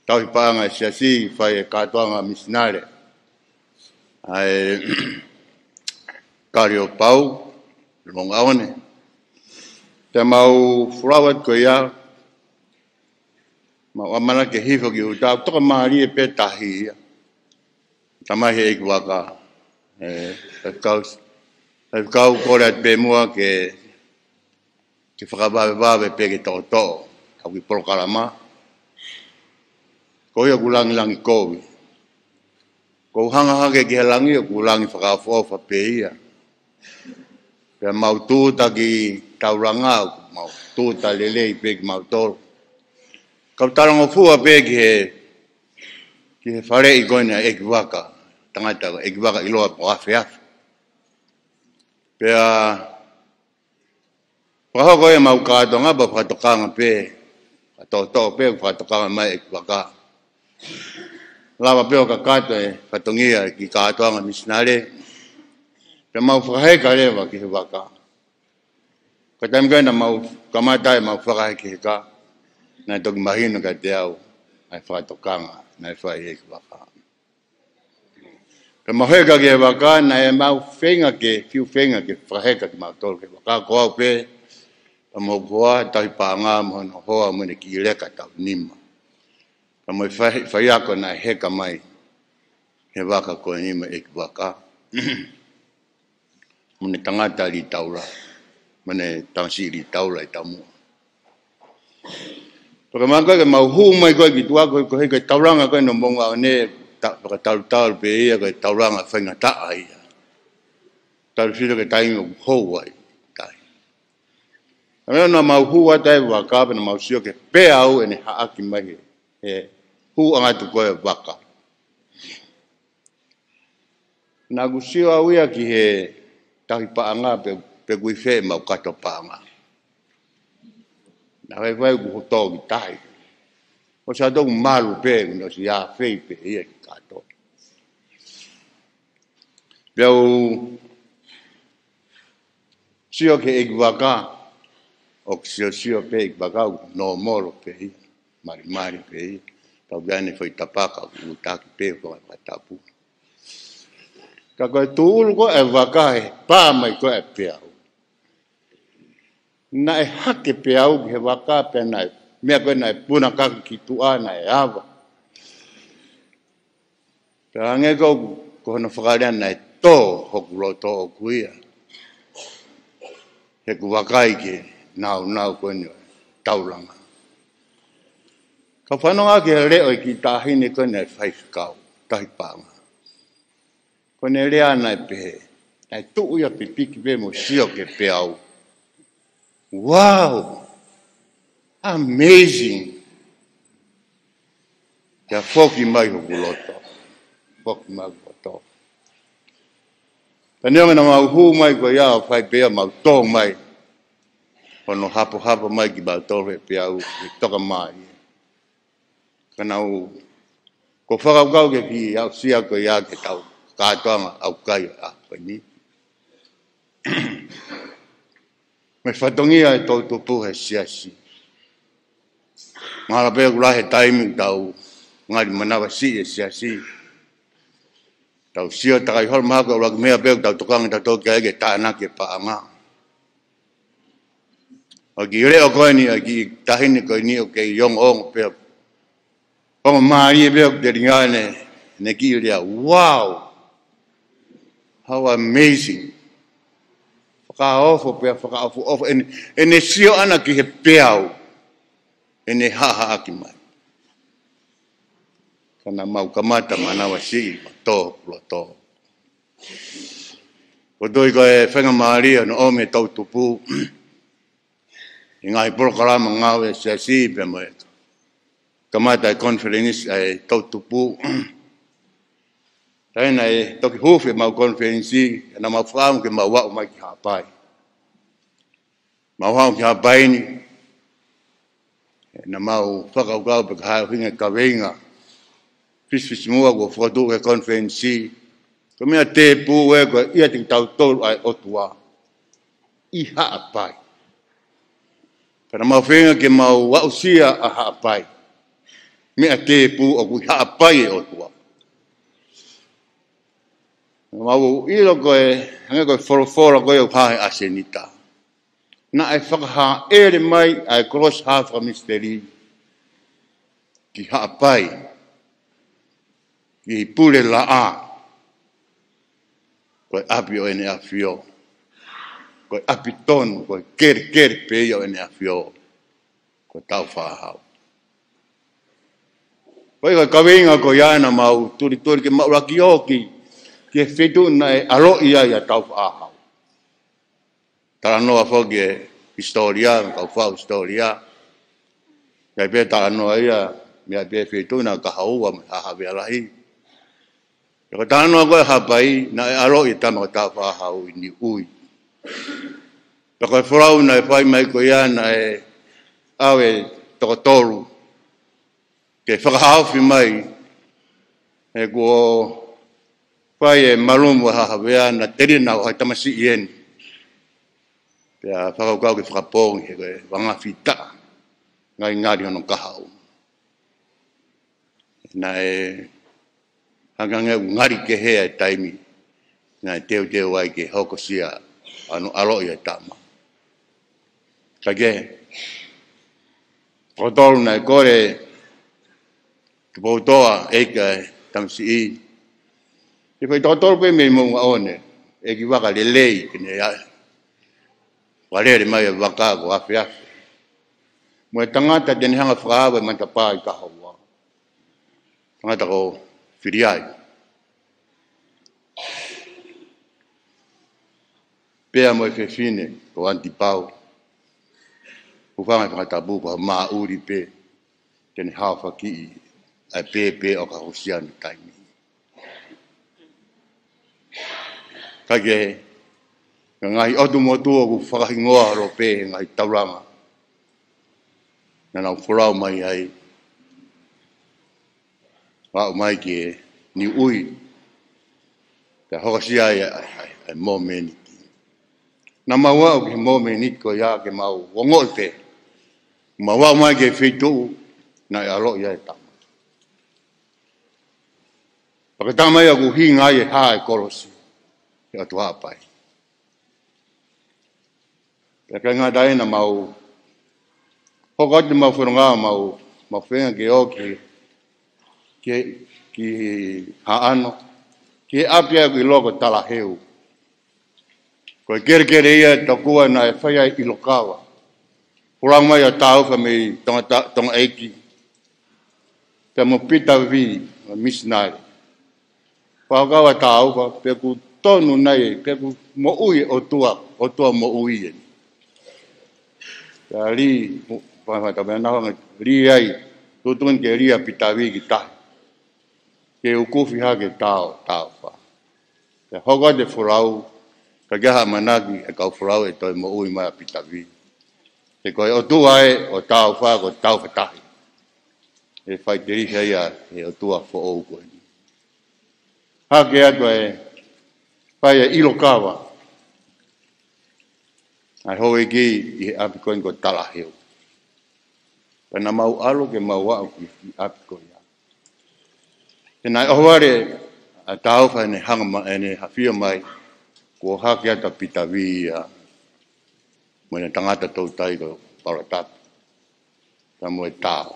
tauhi paʻanga ʻa e Siasi, fai e kātoanga misinale ʻa e Kaliʻopau, Longaone. Pea mau folau atu ko ia, mau ʻamanaki ke hifo ki ʻuta, toka mālie pē tahi ia. Tamai he ʻeikivaka, ē, faifekau, faifekau kole atu pē muʻa ke, ke fakavavevave pē ke toʻotoʻo ʻetau kiʻi polokalama. Ko ia ʻoku langilangi kovi. Ko u hanga hake ki he langi, ʻoku langi fakaʻofoʻofa pē ia. Pea mau tūʻuta ki taulanga, ʻoku mau tūʻuta lelei pē kimautolu. Kau talangofua pē ki he, ki he faleʻi ko eni ʻa e ʻeikivaka, tangata ʻeikivaka ʻiloa pē ko Afeafe. Pea fakahoko ʻemau kātoanga pea fakatokanga pē, fakatoʻotoʻo pē, fakatokanga mai ʻeikivaka. Lava pē ʻo kakato e fatongia ki he kātoanga misinale. Pea mau fakaheka leva ki he vaka. Ka taimi ko ē naʻa mau kamata ʻemau fakahekeheka, naʻe toki mahino kiate au ʻa e fakatokanga naʻe fai ʻe he ʻeikivaka. Pea mau heka ki he vaka, naʻe mau feinga ke, fiu feinga ke fakaheka kimautolu ki he vaka, ko au pē pea mo hoku hoa, tauhi paʻanga mo hono hoa mo ʻene kiʻi leka taʻu nima. Pea mo e fai, faiako naʻe heka mai he vaka ko eni mo e ʻeikivaka, mo ʻene tangata lī taula, mo ʻene tamasiʻi lī taula ʻi taumuʻa. Pea ka mau, ka mau hū mai ko ē ki tuʻa, ko e, ko e, ko e taulanga ko ē ʻo Longaone, ta-, fakatalutalu pē ia, ko e taulanga faingataʻa ia. Talu sio ki he taimi ʻoku hou ai, tahi. Ka meʻa naʻa mau hū atu ai vaka, pea naʻa mau sio ki he peau ʻene haʻaki mai he, he hūʻanga atu ko ē vaka. Naʻa ku sio au ia ki he tauhi paʻanga pe, pe ʻoku ʻi fē ʻemau kato paʻanga. Naʻe faifai ʻoku hotau ki tahi. ʻOsi ʻa toku malu pē, kuo ne ʻosi ʻafei pē ia ki kato. Pea u sio ki he ʻeikivaka, ʻoku siosio pē ʻeikivaka, ʻoku nōmolo pē ia, malimali pē ia. Pau pē ʻene foʻi tapaka, ʻoku taki pē, fanga fakatapu. Ka ko e tūʻulu ko ē ʻa e vaka he pā mai ko ē ʻa e peau. Naʻe hake peau ki he vaka pea naʻe, meʻa ko ē naʻe puna kaki ki tuʻa naʻe ava. Pea hangē ko, ko hono fakalea naʻe tō hoku loto ʻoʻoku ia. he ʻoku vakai ki he nāunau ko eni ʻo e taulanga. Ka fanongo ki he leʻo ʻa e kiʻi taʻahine ko eni ʻa e faifekau, tahi paʻanga. Ko ʻene lea naʻe pehē, naʻe tuʻu ia pipiki pē mo sio ki he peau. Wow! Amazing! Pea foki mai hoku loto. Foki mai hoku loto. Pea neongo naʻa mau hū mai ko ia ʻo fai pē ia mau tō mai. Hono hapohapo mai kimautolu he peau he toka mai. Ka naʻa ku fakakaukau ke kiʻi aʻusia ko ia ke tau kātoanga ʻaukai ʻa ko eni. Mo e fatongia ʻetau tupu he siasi. Mahalo pē ʻoku lahi e taimi ʻoku tau ngali manavasiʻi e siasi. Tau sio takai holo mahalo ko e ʻuluaki meʻa pē ʻoku tau tokanga tautolu ki ai ke tānaki e paʻanga. ʻA e kiʻi leʻo ko eni, ʻa e kiʻi taʻahine ko eni ʻoku kei ongoongo pē. Ongo mālie pē ʻoku telinga ʻene, ʻene kiʻi lea. Wow! How amazing! Fakaofo pē, fakaofoofo. ʻEne, ʻene sio ʻana ki he peau. ʻEne haʻahaʻaki mai. Ka naʻa mau kamata manavasiʻi, ma tō, kulo tō. Ko e tui ko e faingamālie ʻo e ʻomi ʻetau tupu. ʻI he ngaahi polokalama ngāue siasi pea mo e kamata e konifelenisi ʻa ʻetau tupu. Taina e toki huufi ʻemau konifelenisi, naʻa mau fakaʻamu ke mau aʻu mai ki Haʻapai. Mau aʻu ki Haʻapai ni, naʻa mau fakakaukau pe ko e hā e ʻuhinga e kaveinga fisifisimuʻa kuo fokotuʻu he konifelenisi. Ko e meʻa tēpū ē ko e ʻiate kitautolu ʻa e ʻOtua ʻi Haʻapai. Pea naʻa mau feinga ke mau aʻusia ʻa Haʻapai. Meʻa tēpū ʻoku ʻi Haʻapai e ʻOtua. Naʻa mau ʻilo ko e, hangē ko e folofola ko ē ʻoku hā he ʻAsenita. Naʻe fakahāʻele mai ʻa e kolosi hā fakamisiteli ki Haʻapai, ki Pulelaʻā, ko e ʻapi ʻo ʻEne ʻAfio, ko e ʻapi tonu, ko e kelekele pē ia ʻo ʻEne ʻAfio, ko Tāufaʻāhau. Ko e kaveinga ko ia naʻa mau tulituli ke mau laki ō ki, ki he feituʻu naʻe ʻaloʻi ai ʻa Tāufaʻāhau. Talanoa foki e hisitōlia, kau faʻu hisitōlia. ʻI ai pē talanoa ia, mei ai pē feituʻu naʻe Kahoua mo Haʻa Havea Lahi. Pea ko e talanoa ko ē Haʻapai, naʻe ʻaloʻi e tama ko Tāufaʻāhau ʻi Niʻiui. Pea ko e folau naʻe fai mai ko ia naʻe ʻave toko tolu ke fakahaofi mai, he kuo fai e malumu ʻa Haʻa Havea naʻa telia naʻa ʻohai tamasiʻi eni. Pea fakakaukau ke fakapoongi he ko e vangafitaʻa, ngalingali hono kahaʻu. Naʻe hangehangē ʻoku ngali kehe ʻa e taimi naʻe teuteu ai ke hokosia ʻa hono ʻaloʻi ʻa e tama. Ka ke, toko tolu naʻe kole Tupoutoʻa ʻEiki ʻa e tamasiʻi. Ke fai toko tolu pē mei Moʻungaʻone, ʻEiki Vakalelei, ke ne ʻai. Vakalele mai e vaka ko Afeafe. Mo e tangata te ne hanga fakaava e matapā ʻi Kahoua. Tangata ko Filiai. Pea mo e fefine ko Anti Pau. Hūfanga he fakatapu ko ha māʻuli pē te ne haofakiʻi ʻa e pēpē ʻo ka hosia ni taimi. Ka ke, ngaahi ʻotu motu ʻoku fakahingoa holo pē he ngaahi taulanga. Naʻa nau folau mai ai. Aʻu mai ki Niʻiui. Pea hokosia ai ʻa e, ʻa e, ʻa e mōmeniti. Naʻa mau aʻu ki he mōmeniti ko ia ke mau ongoʻi pē. Mau aʻu mai ki he feituʻu naʻe ʻaloʻi ai e tama. Pea ko e tama ia ʻoku ʻuhinga ai e hā e kolosi he ʻOtua Haʻapai. Pea ʻikai ngata ai naʻa mau hoko atu ʻemau fononga mau, mau feinga ke ō ki, ki, ki Haʻano, ki he ʻapi ʻoku ʻiloa ko Talaheu. Ko e kelekele ia tokua naʻe fai ai ʻilo kava. Folau mai ʻa Tāufa mei Tonga, Tonga ʻEiki. Pea mo Pita Vī, ʻa e misinale. Fakakaukau ʻa Tāufa, pe ʻoku tonu nai, pe ʻoku moʻui e ʻOtua, ʻOtua moʻui eni. Pea lī, fakatamena hanga lī ai, tuʻutuʻuni ke lī ʻa Pita Vī ki tahi. Ke ukufi hake Tao, Tāufa. Pea hoko atu e folau, ka ke ha manaki e kau folau ʻe toe moʻui mai ʻa Pita Vī. He ko e ʻOtua ē ʻo Tāufa, ko Tāufa tahi. ʻE faʻiteliha ia he ʻOtua foʻou ko eni. Hake atu e fai e ʻilo kava ʻa e houʻeiki ʻi he ʻapi ko eni ko Talaheu. Pea naʻa mau ʻalu ke mau aʻu ki he ʻapi ko ia. He naʻe ʻohovale ʻa Tāufa ʻene hanga mai, ʻene ʻafio mai, kuo hake atu ʻa Pita Vī ia mo ʻene tangata toutai ko Paula Tapu, pea mo e Tao.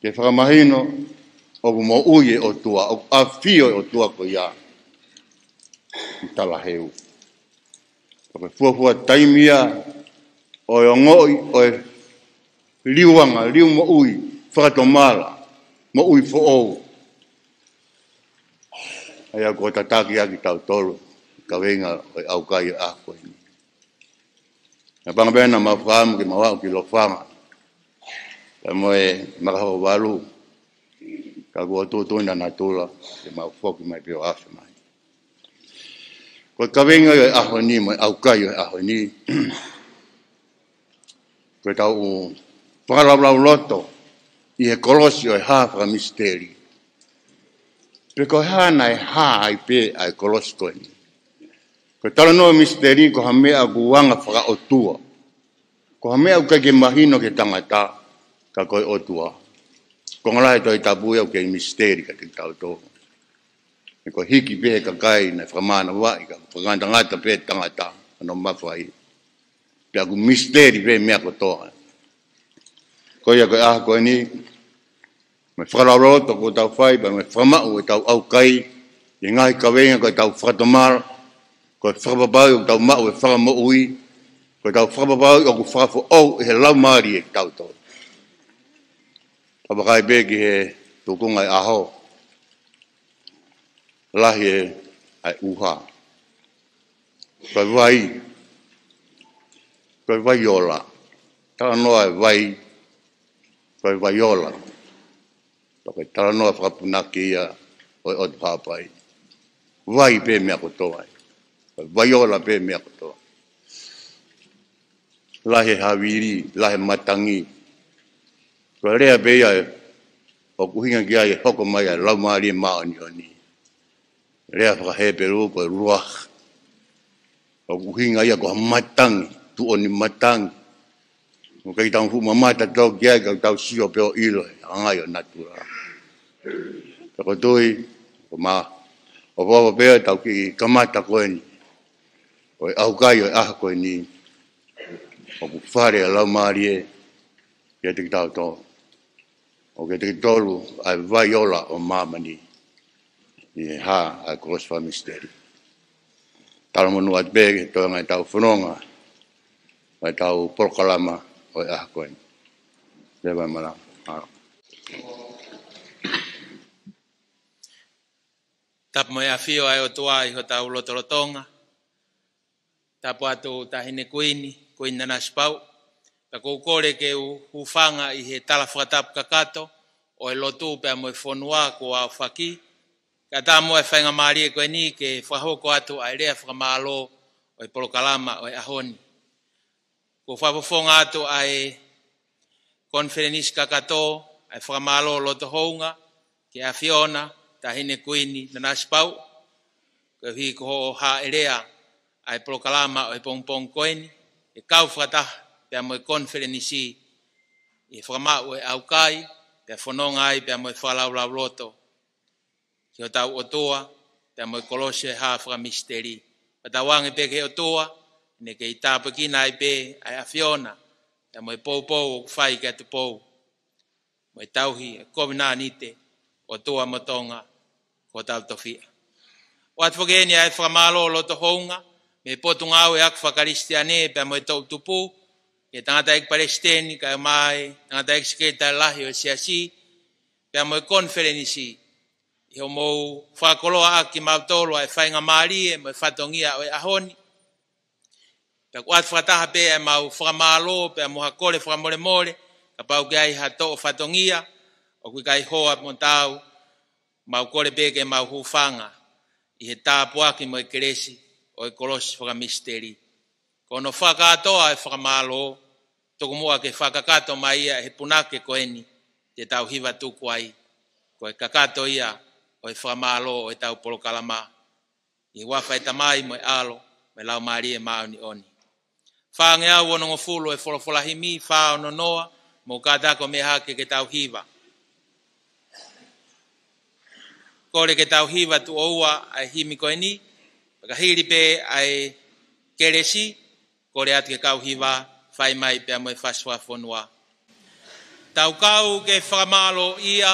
Ke fakamahino ʻoku moʻui e ʻOtua, ʻoku ʻafio e ʻOtua ko ia ʻi Talaheu. Ko e fuofua taimi ia ʻo e ongoʻi ʻo e liuanga, liu moʻui, fakatomala, moʻui foʻou. ʻA ia kuo tataki ʻaki kitautolu, kaveinga ʻo e ʻaukai ʻo e ʻaho ko eni. Naʻa pangapena mau fakaʻamu ke mau aʻu ki Lofanga, pea mo e Makahokovalu, ka kuo tuʻutuʻuni ʻa natula ke mau foki mai pē ʻo afe mai. Ko e kaveinga ʻo e ʻaho ni, mo e ʻaukai ʻo e ʻaho ni, ko ʻetau fakalaulauloto ʻi he kolosi ʻo e hā fakamisiteli. Pe ko e hā naʻe hā ai pē ʻa e kolosi ko eni. Ko e talanoa misiteli ko ha meʻa ʻoku anga fakaʻotua. Ko ha meʻa ʻoku ʻikai ke mahino ki he tangata, ka ko e ʻOtua. Ko e ngaahi Tohi Tapu ia ʻoku kei misiteli kiate kitautolu. He ko e hiki pē he kakai naʻe fakamānavaʻi, ka fakangatangata pē tangata, ʻa hono mafai. Pea ʻoku misiteli pē meʻa kotoa. Ko ia ko e ʻaho ko eni, mo e fakalaulauloto kuo tau fai, pea mo e fakamaʻu ʻetau ʻaukai, ʻi he ngaahi kaveinga ko ʻetau fakatomala, ko e fakapapauʻi ʻoku tau maʻu e fakamoʻui, ko ʻetau fakapapauʻi ʻoku fakafoʻou ʻe he Laumālie kitautolu. Tau vakai pē ki he tuʻunga ʻo e ʻaho, lahi e ʻa e ʻuha. Ko e vai, ko e vai ola. Talanoa e vai, ko e vai ola. Pea ko e talanoa fakapunake ia ʻo e ʻOtu Haʻapai. Vai pē meʻa kotoa. Ko e vai ola pē meʻa kotoa. Lahi e havili, lahi e matangi. Ko e lea pē ia ʻoku ʻuhinga ki ai e hoko mai ʻa e Laumālie Māʻoniʻoni. Lea faka-Hepelū ko e ruah. ʻOku ʻuhinga ia ko ha matangi, tuʻoni matangi. ʻOku ʻikai ke tau fuʻu mamata tau ki ai, ka tau sio pē ʻo ʻilo e anga ia ʻo natula. Ka ko e tui, ko ma, ʻo papa pē ʻetau kiʻi kamata ko eni. ʻO e ʻaukai ʻo e ʻaho ko eni. ʻOku fale ʻa e Laumālie kiate kitautolu. ʻOku kiate kitautolu ʻa e vai ola ʻo māmani. ʻI he hā ʻa e kolosi fakamisiteli. Talamonū atu pē ki he toenga ʻetau fononga, ʻetau polokalama ʻo e ʻaho ko eni. Leva e malanga. Mālō. Tapu mo e ʻafio ʻa e ʻOtua ʻi hotau lotolotonga. Tapu atu Taʻahine Kuini, Kuini Nanasipauʻu. Pea ʻoku ou kole ke u hūfanga ʻi he tala fakatapu kakato ʻo e lotu pea mo e fonua kuo aofaki. Kae ʻatā mo e faingamālie ko eni ke fakahoko atu ʻa e lea fakamālō ʻo e polokalama ʻo e ʻaho ni. ʻOku ou fakafofonga atu ʻa e konifelenisi kakato, ʻa e fakamālō loto hounga ki he ʻAfiona, Taʻahine Kuini Nanasipauʻu, koeʻuhi ko hoʻo hāʻelea ʻa e polokalama ʻo e pongipongi ko eni, ʻe kau fakataha pea mo e konifelenisi ʻi he fakamaʻu ʻo e ʻaukai, pea fononga ai pea mo e fakalaulauloto ki hotau ʻOtua, pea mo e kolosi ʻo e hā fakamisiteli. Pea tauange pē ki he ʻOtua, ʻene kei tāpuekina ai pē ʻa e ʻAfiona, pea mo e poupou ʻoku fai ki he ʻatupou, mo e tauhi e kovinānite ʻo e ʻOtua mo Tonga, ko hotau tofiʻa. ʻOatu foki eni ʻa e fakamālō loto houngaʻia mei he Potungāue ʻo e Ako Fakakalisitiane pea mo e toʻutupu, ki he tangataʻeiki palesiteni, kae ʻumaʻā e tangataʻeiki sekelitali lahi ʻo e Siasi, pea mo e konifelenisi, ʻi hoʻomou fakakoloaʻaki kimautolu ʻa e faingamālie mo e fatongia ʻo e ʻaho ni. Pea ʻoku ʻoatu fakataha pē ʻemau fakamālō, pea mo ha kole fakamolemole, kapau ʻoku ʻi ai ha toʻo fatongia ʻoku ʻikai hoa mo taau, mau kole pē ke mau hūfanga ʻi he tāpuaki mo e kelesi ʻo e kolosi fakamisiteli. Ko hono fakakātoa ʻo e fakamālō, tuku muʻa ke fakakakato mai ia ʻe he punake ko eni te tau hiva tuku ai. Ko e kakato ia ʻo e fakamālō ʻo ʻetau polokalama. ʻI he huafa ʻo e Tamai mo e ʻAlo mo e Laumālie Māʻoniʻoni. Fāngeau onongofulu ʻo e folofola himi, fā ono noa, mou kātaki ʻo meʻa hake ke tau hiva. Kole ke tau hiva tuʻo ua ʻa e himi ko eni, pea ka hili pē ʻa e kelesi, kole atu ke kau hiva, fai mai pea mo e fasi fakafonua. Tau kau ke fakamālōʻia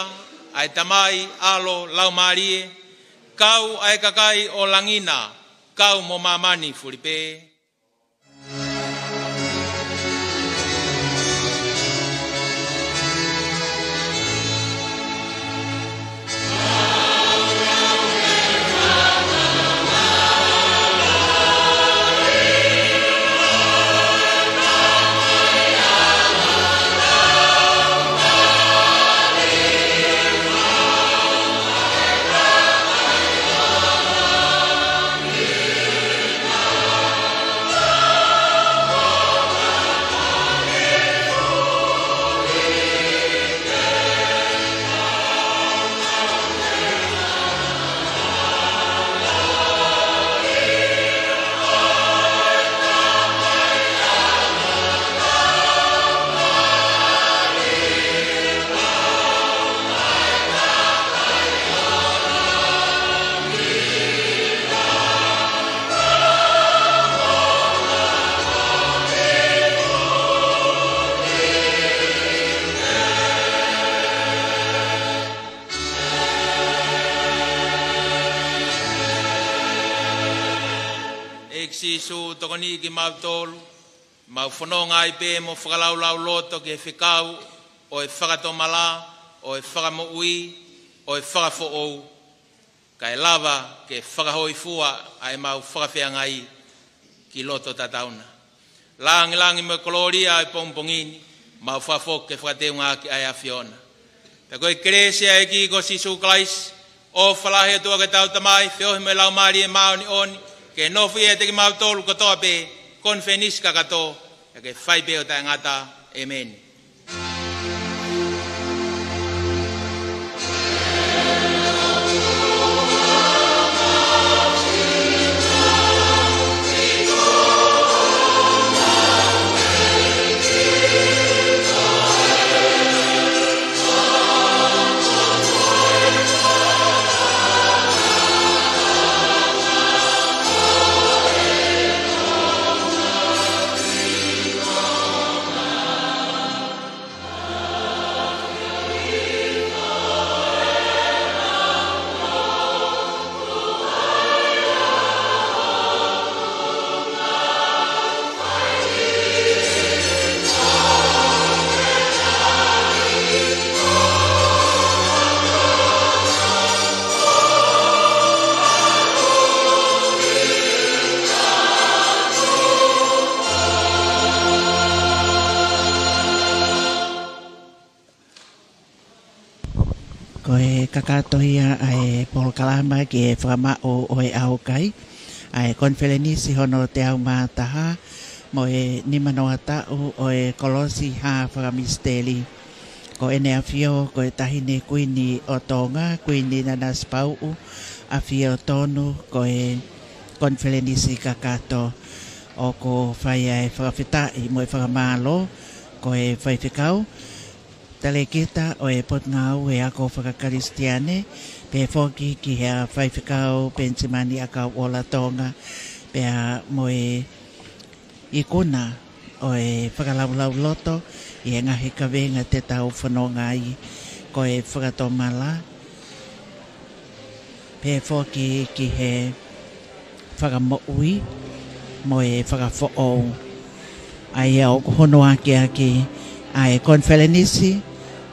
ʻa e Tamai, ʻAlo, Laumālie, kau ʻa e kakai ʻo langi na, kau mo māmani fulipē. ʻEiki Sīsū, tokoniʻi kimautolu, mau fononga ai pē mo fakalaulauloto ki he fekau ʻo e fakatomala, ʻo e fakamoʻui, ʻo e fakafoʻou, kae lava ke fakahōifua ʻa ʻemau fakafeangai ki loto tatau na. Langilangi mo e kolōlia ʻo e pongipongi ni, mau fakafoki ke fakateungaʻaki ʻa e ʻAfiona. Pea ko e kelesi ʻa e ʻEiki ko Sīsū Kalaisi, ʻofa lahi ʻa e ʻOtua ko ʻetau Tamai, feohi mo e Laumālie Māʻoniʻoni, ke nofo ʻiate kimautolu kotoa pē, konifelenisi kakato, pea ke fai pē ʻo taʻengata. ʻĒmeni. Ko e kakato ia ʻa e polokalama ki he fakamaʻu ʻo e ʻaukai ʻa e konifelenisi hono teau mā taha mo e nima noa taʻu ʻo e kolosi hā fakamisiteli. Ko ʻEne ʻAfio ko e Taʻahine Kuini ʻo Tonga, Kuini Nanasipauʻu, ʻAfiotonu, ko e konifelenisi kakato. ʻOku fai ʻa e fakafetaʻi mo e fakamālō, ko e faifekau talēkita ʻo e Potungāue Ako Fakakalisitiane, pehē foki ki he faifekau Penisimani ʻAkauʻola Tonga, pea mo e ikuna ʻo e fakalaulauloto ʻi he ngaahi kaveinga te tau fononga ai, ko e fakatomala, Pehē foki ki he fakamoʻui mo e fakafoʻou. ʻA ia ʻoku hono ʻaki ʻaki ʻa e konifelenisi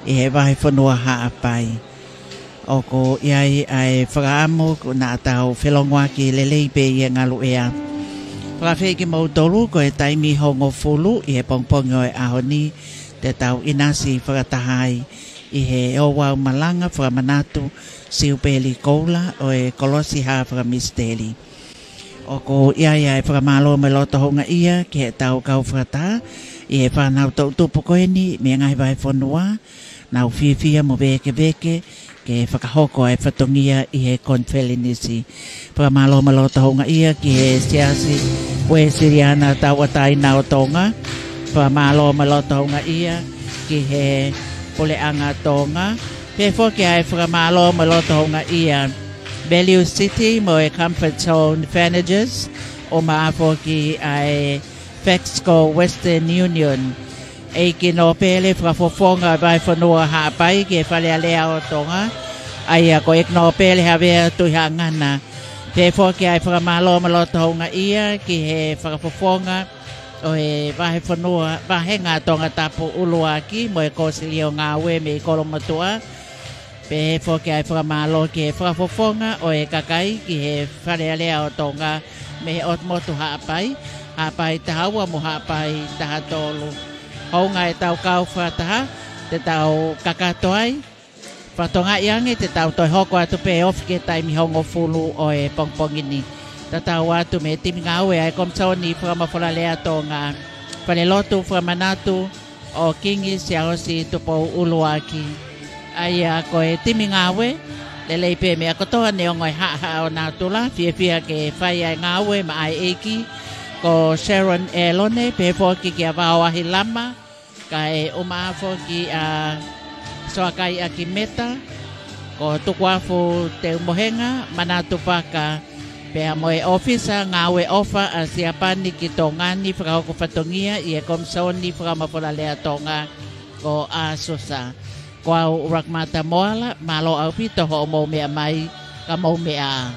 ʻi he vahefonua Haʻapai. ʻOku ʻi ai ʻa e fakaʻamu kuo naʻa tau felongoaki lelei pē ʻi he ngaluʻea. Fakaafeʻi kimoutolu ko e taimi hongofulu ʻi he pongipongi ʻo e ʻaho ni te tau ʻinasi fakataha ai ʻi he ouau malanga fakamanatu Siupeli Koula ʻo e Kolosi Hā Fakamisiteli. ʻOku ʻi ai ʻa e fakamālō mo e loto houngaʻia ki heʻetau kau fakataha ʻi he fānau toʻutupu ko eni mei he ngaahi vahefonua, nau fiefia mo vēkeveke ke fakahoko ʻa e fatongia ʻi he konifelenisi. Fakamālō mo e loto houngaʻia ki he Siasi Uēsiliana Tauʻatāina ʻo Tonga. Fakamālō mo e loto houngaʻia ki he Puleʻanga Tonga. Pehē foki ʻa e fakamālō mo e loto houngaʻia Value City mo e Comfort Zone Furnitures, ʻumaʻā foki ʻa e Fexco Western Union. ʻEiki Nōpele Fakafofonga ʻo e Vahefonua Haʻapai ki he Fale Alea ʻo Tonga, ʻa ia ko ʻEiki Nōpele Havea Tuʻihaʻangana. Pehē foki ʻa e fakamālō mo e loto houngaʻia ki he Fakafofonga ʻo e Vahefonua, Vāhenga Tongatapu ʻUluaki mo e Kōsilio Ngāue mei Kolomotuʻa. Pehē foki ʻa e fakamālō ki he Fakafofonga ʻo e kakai ki he Fale Alea ʻo Tonga mei he ʻOtu Motu Haʻapai, Haʻapai taha ua mo Haʻapai taha tolu. Hounga ʻetau kau fakataha, te tau kakato ai. Fakatokangaʻi ange te tau toe hoko atu pē ofi ki he taimi hongofulu ʻo e pongipongi ni. Tatau atu mei he timi ngāue ʻa e Komisoni Fakamafolalea Tonga, Falelotu Fakamanatu ʻo Kingi Siaosi Tupou ʻUluaki. ʻA ia ko e timi ngāue, lelei pē meʻa kotoa neongo e haʻahaʻa ʻo natula, fiefia ke fai ʻa e ngāue maʻa e ʻEiki ko Sharon Elone, pehē foki kia Vaoahi Lama, kae ʻumaʻā foki ʻa Soakai ʻAkimeta, ko Tukuafu Teumohenga, Manatu Paka, pea mo e ʻōfisa ngāue ʻofa ʻa Siapani ki Tonga ni fakahoko fatongia ʻi he Komisoni Fakamafolalea Tonga ko ASUSA. Ko au ʻUluaki Mata Moala, mālō ʻaupito hoʻomou meʻa mai, ka mou meʻa ā.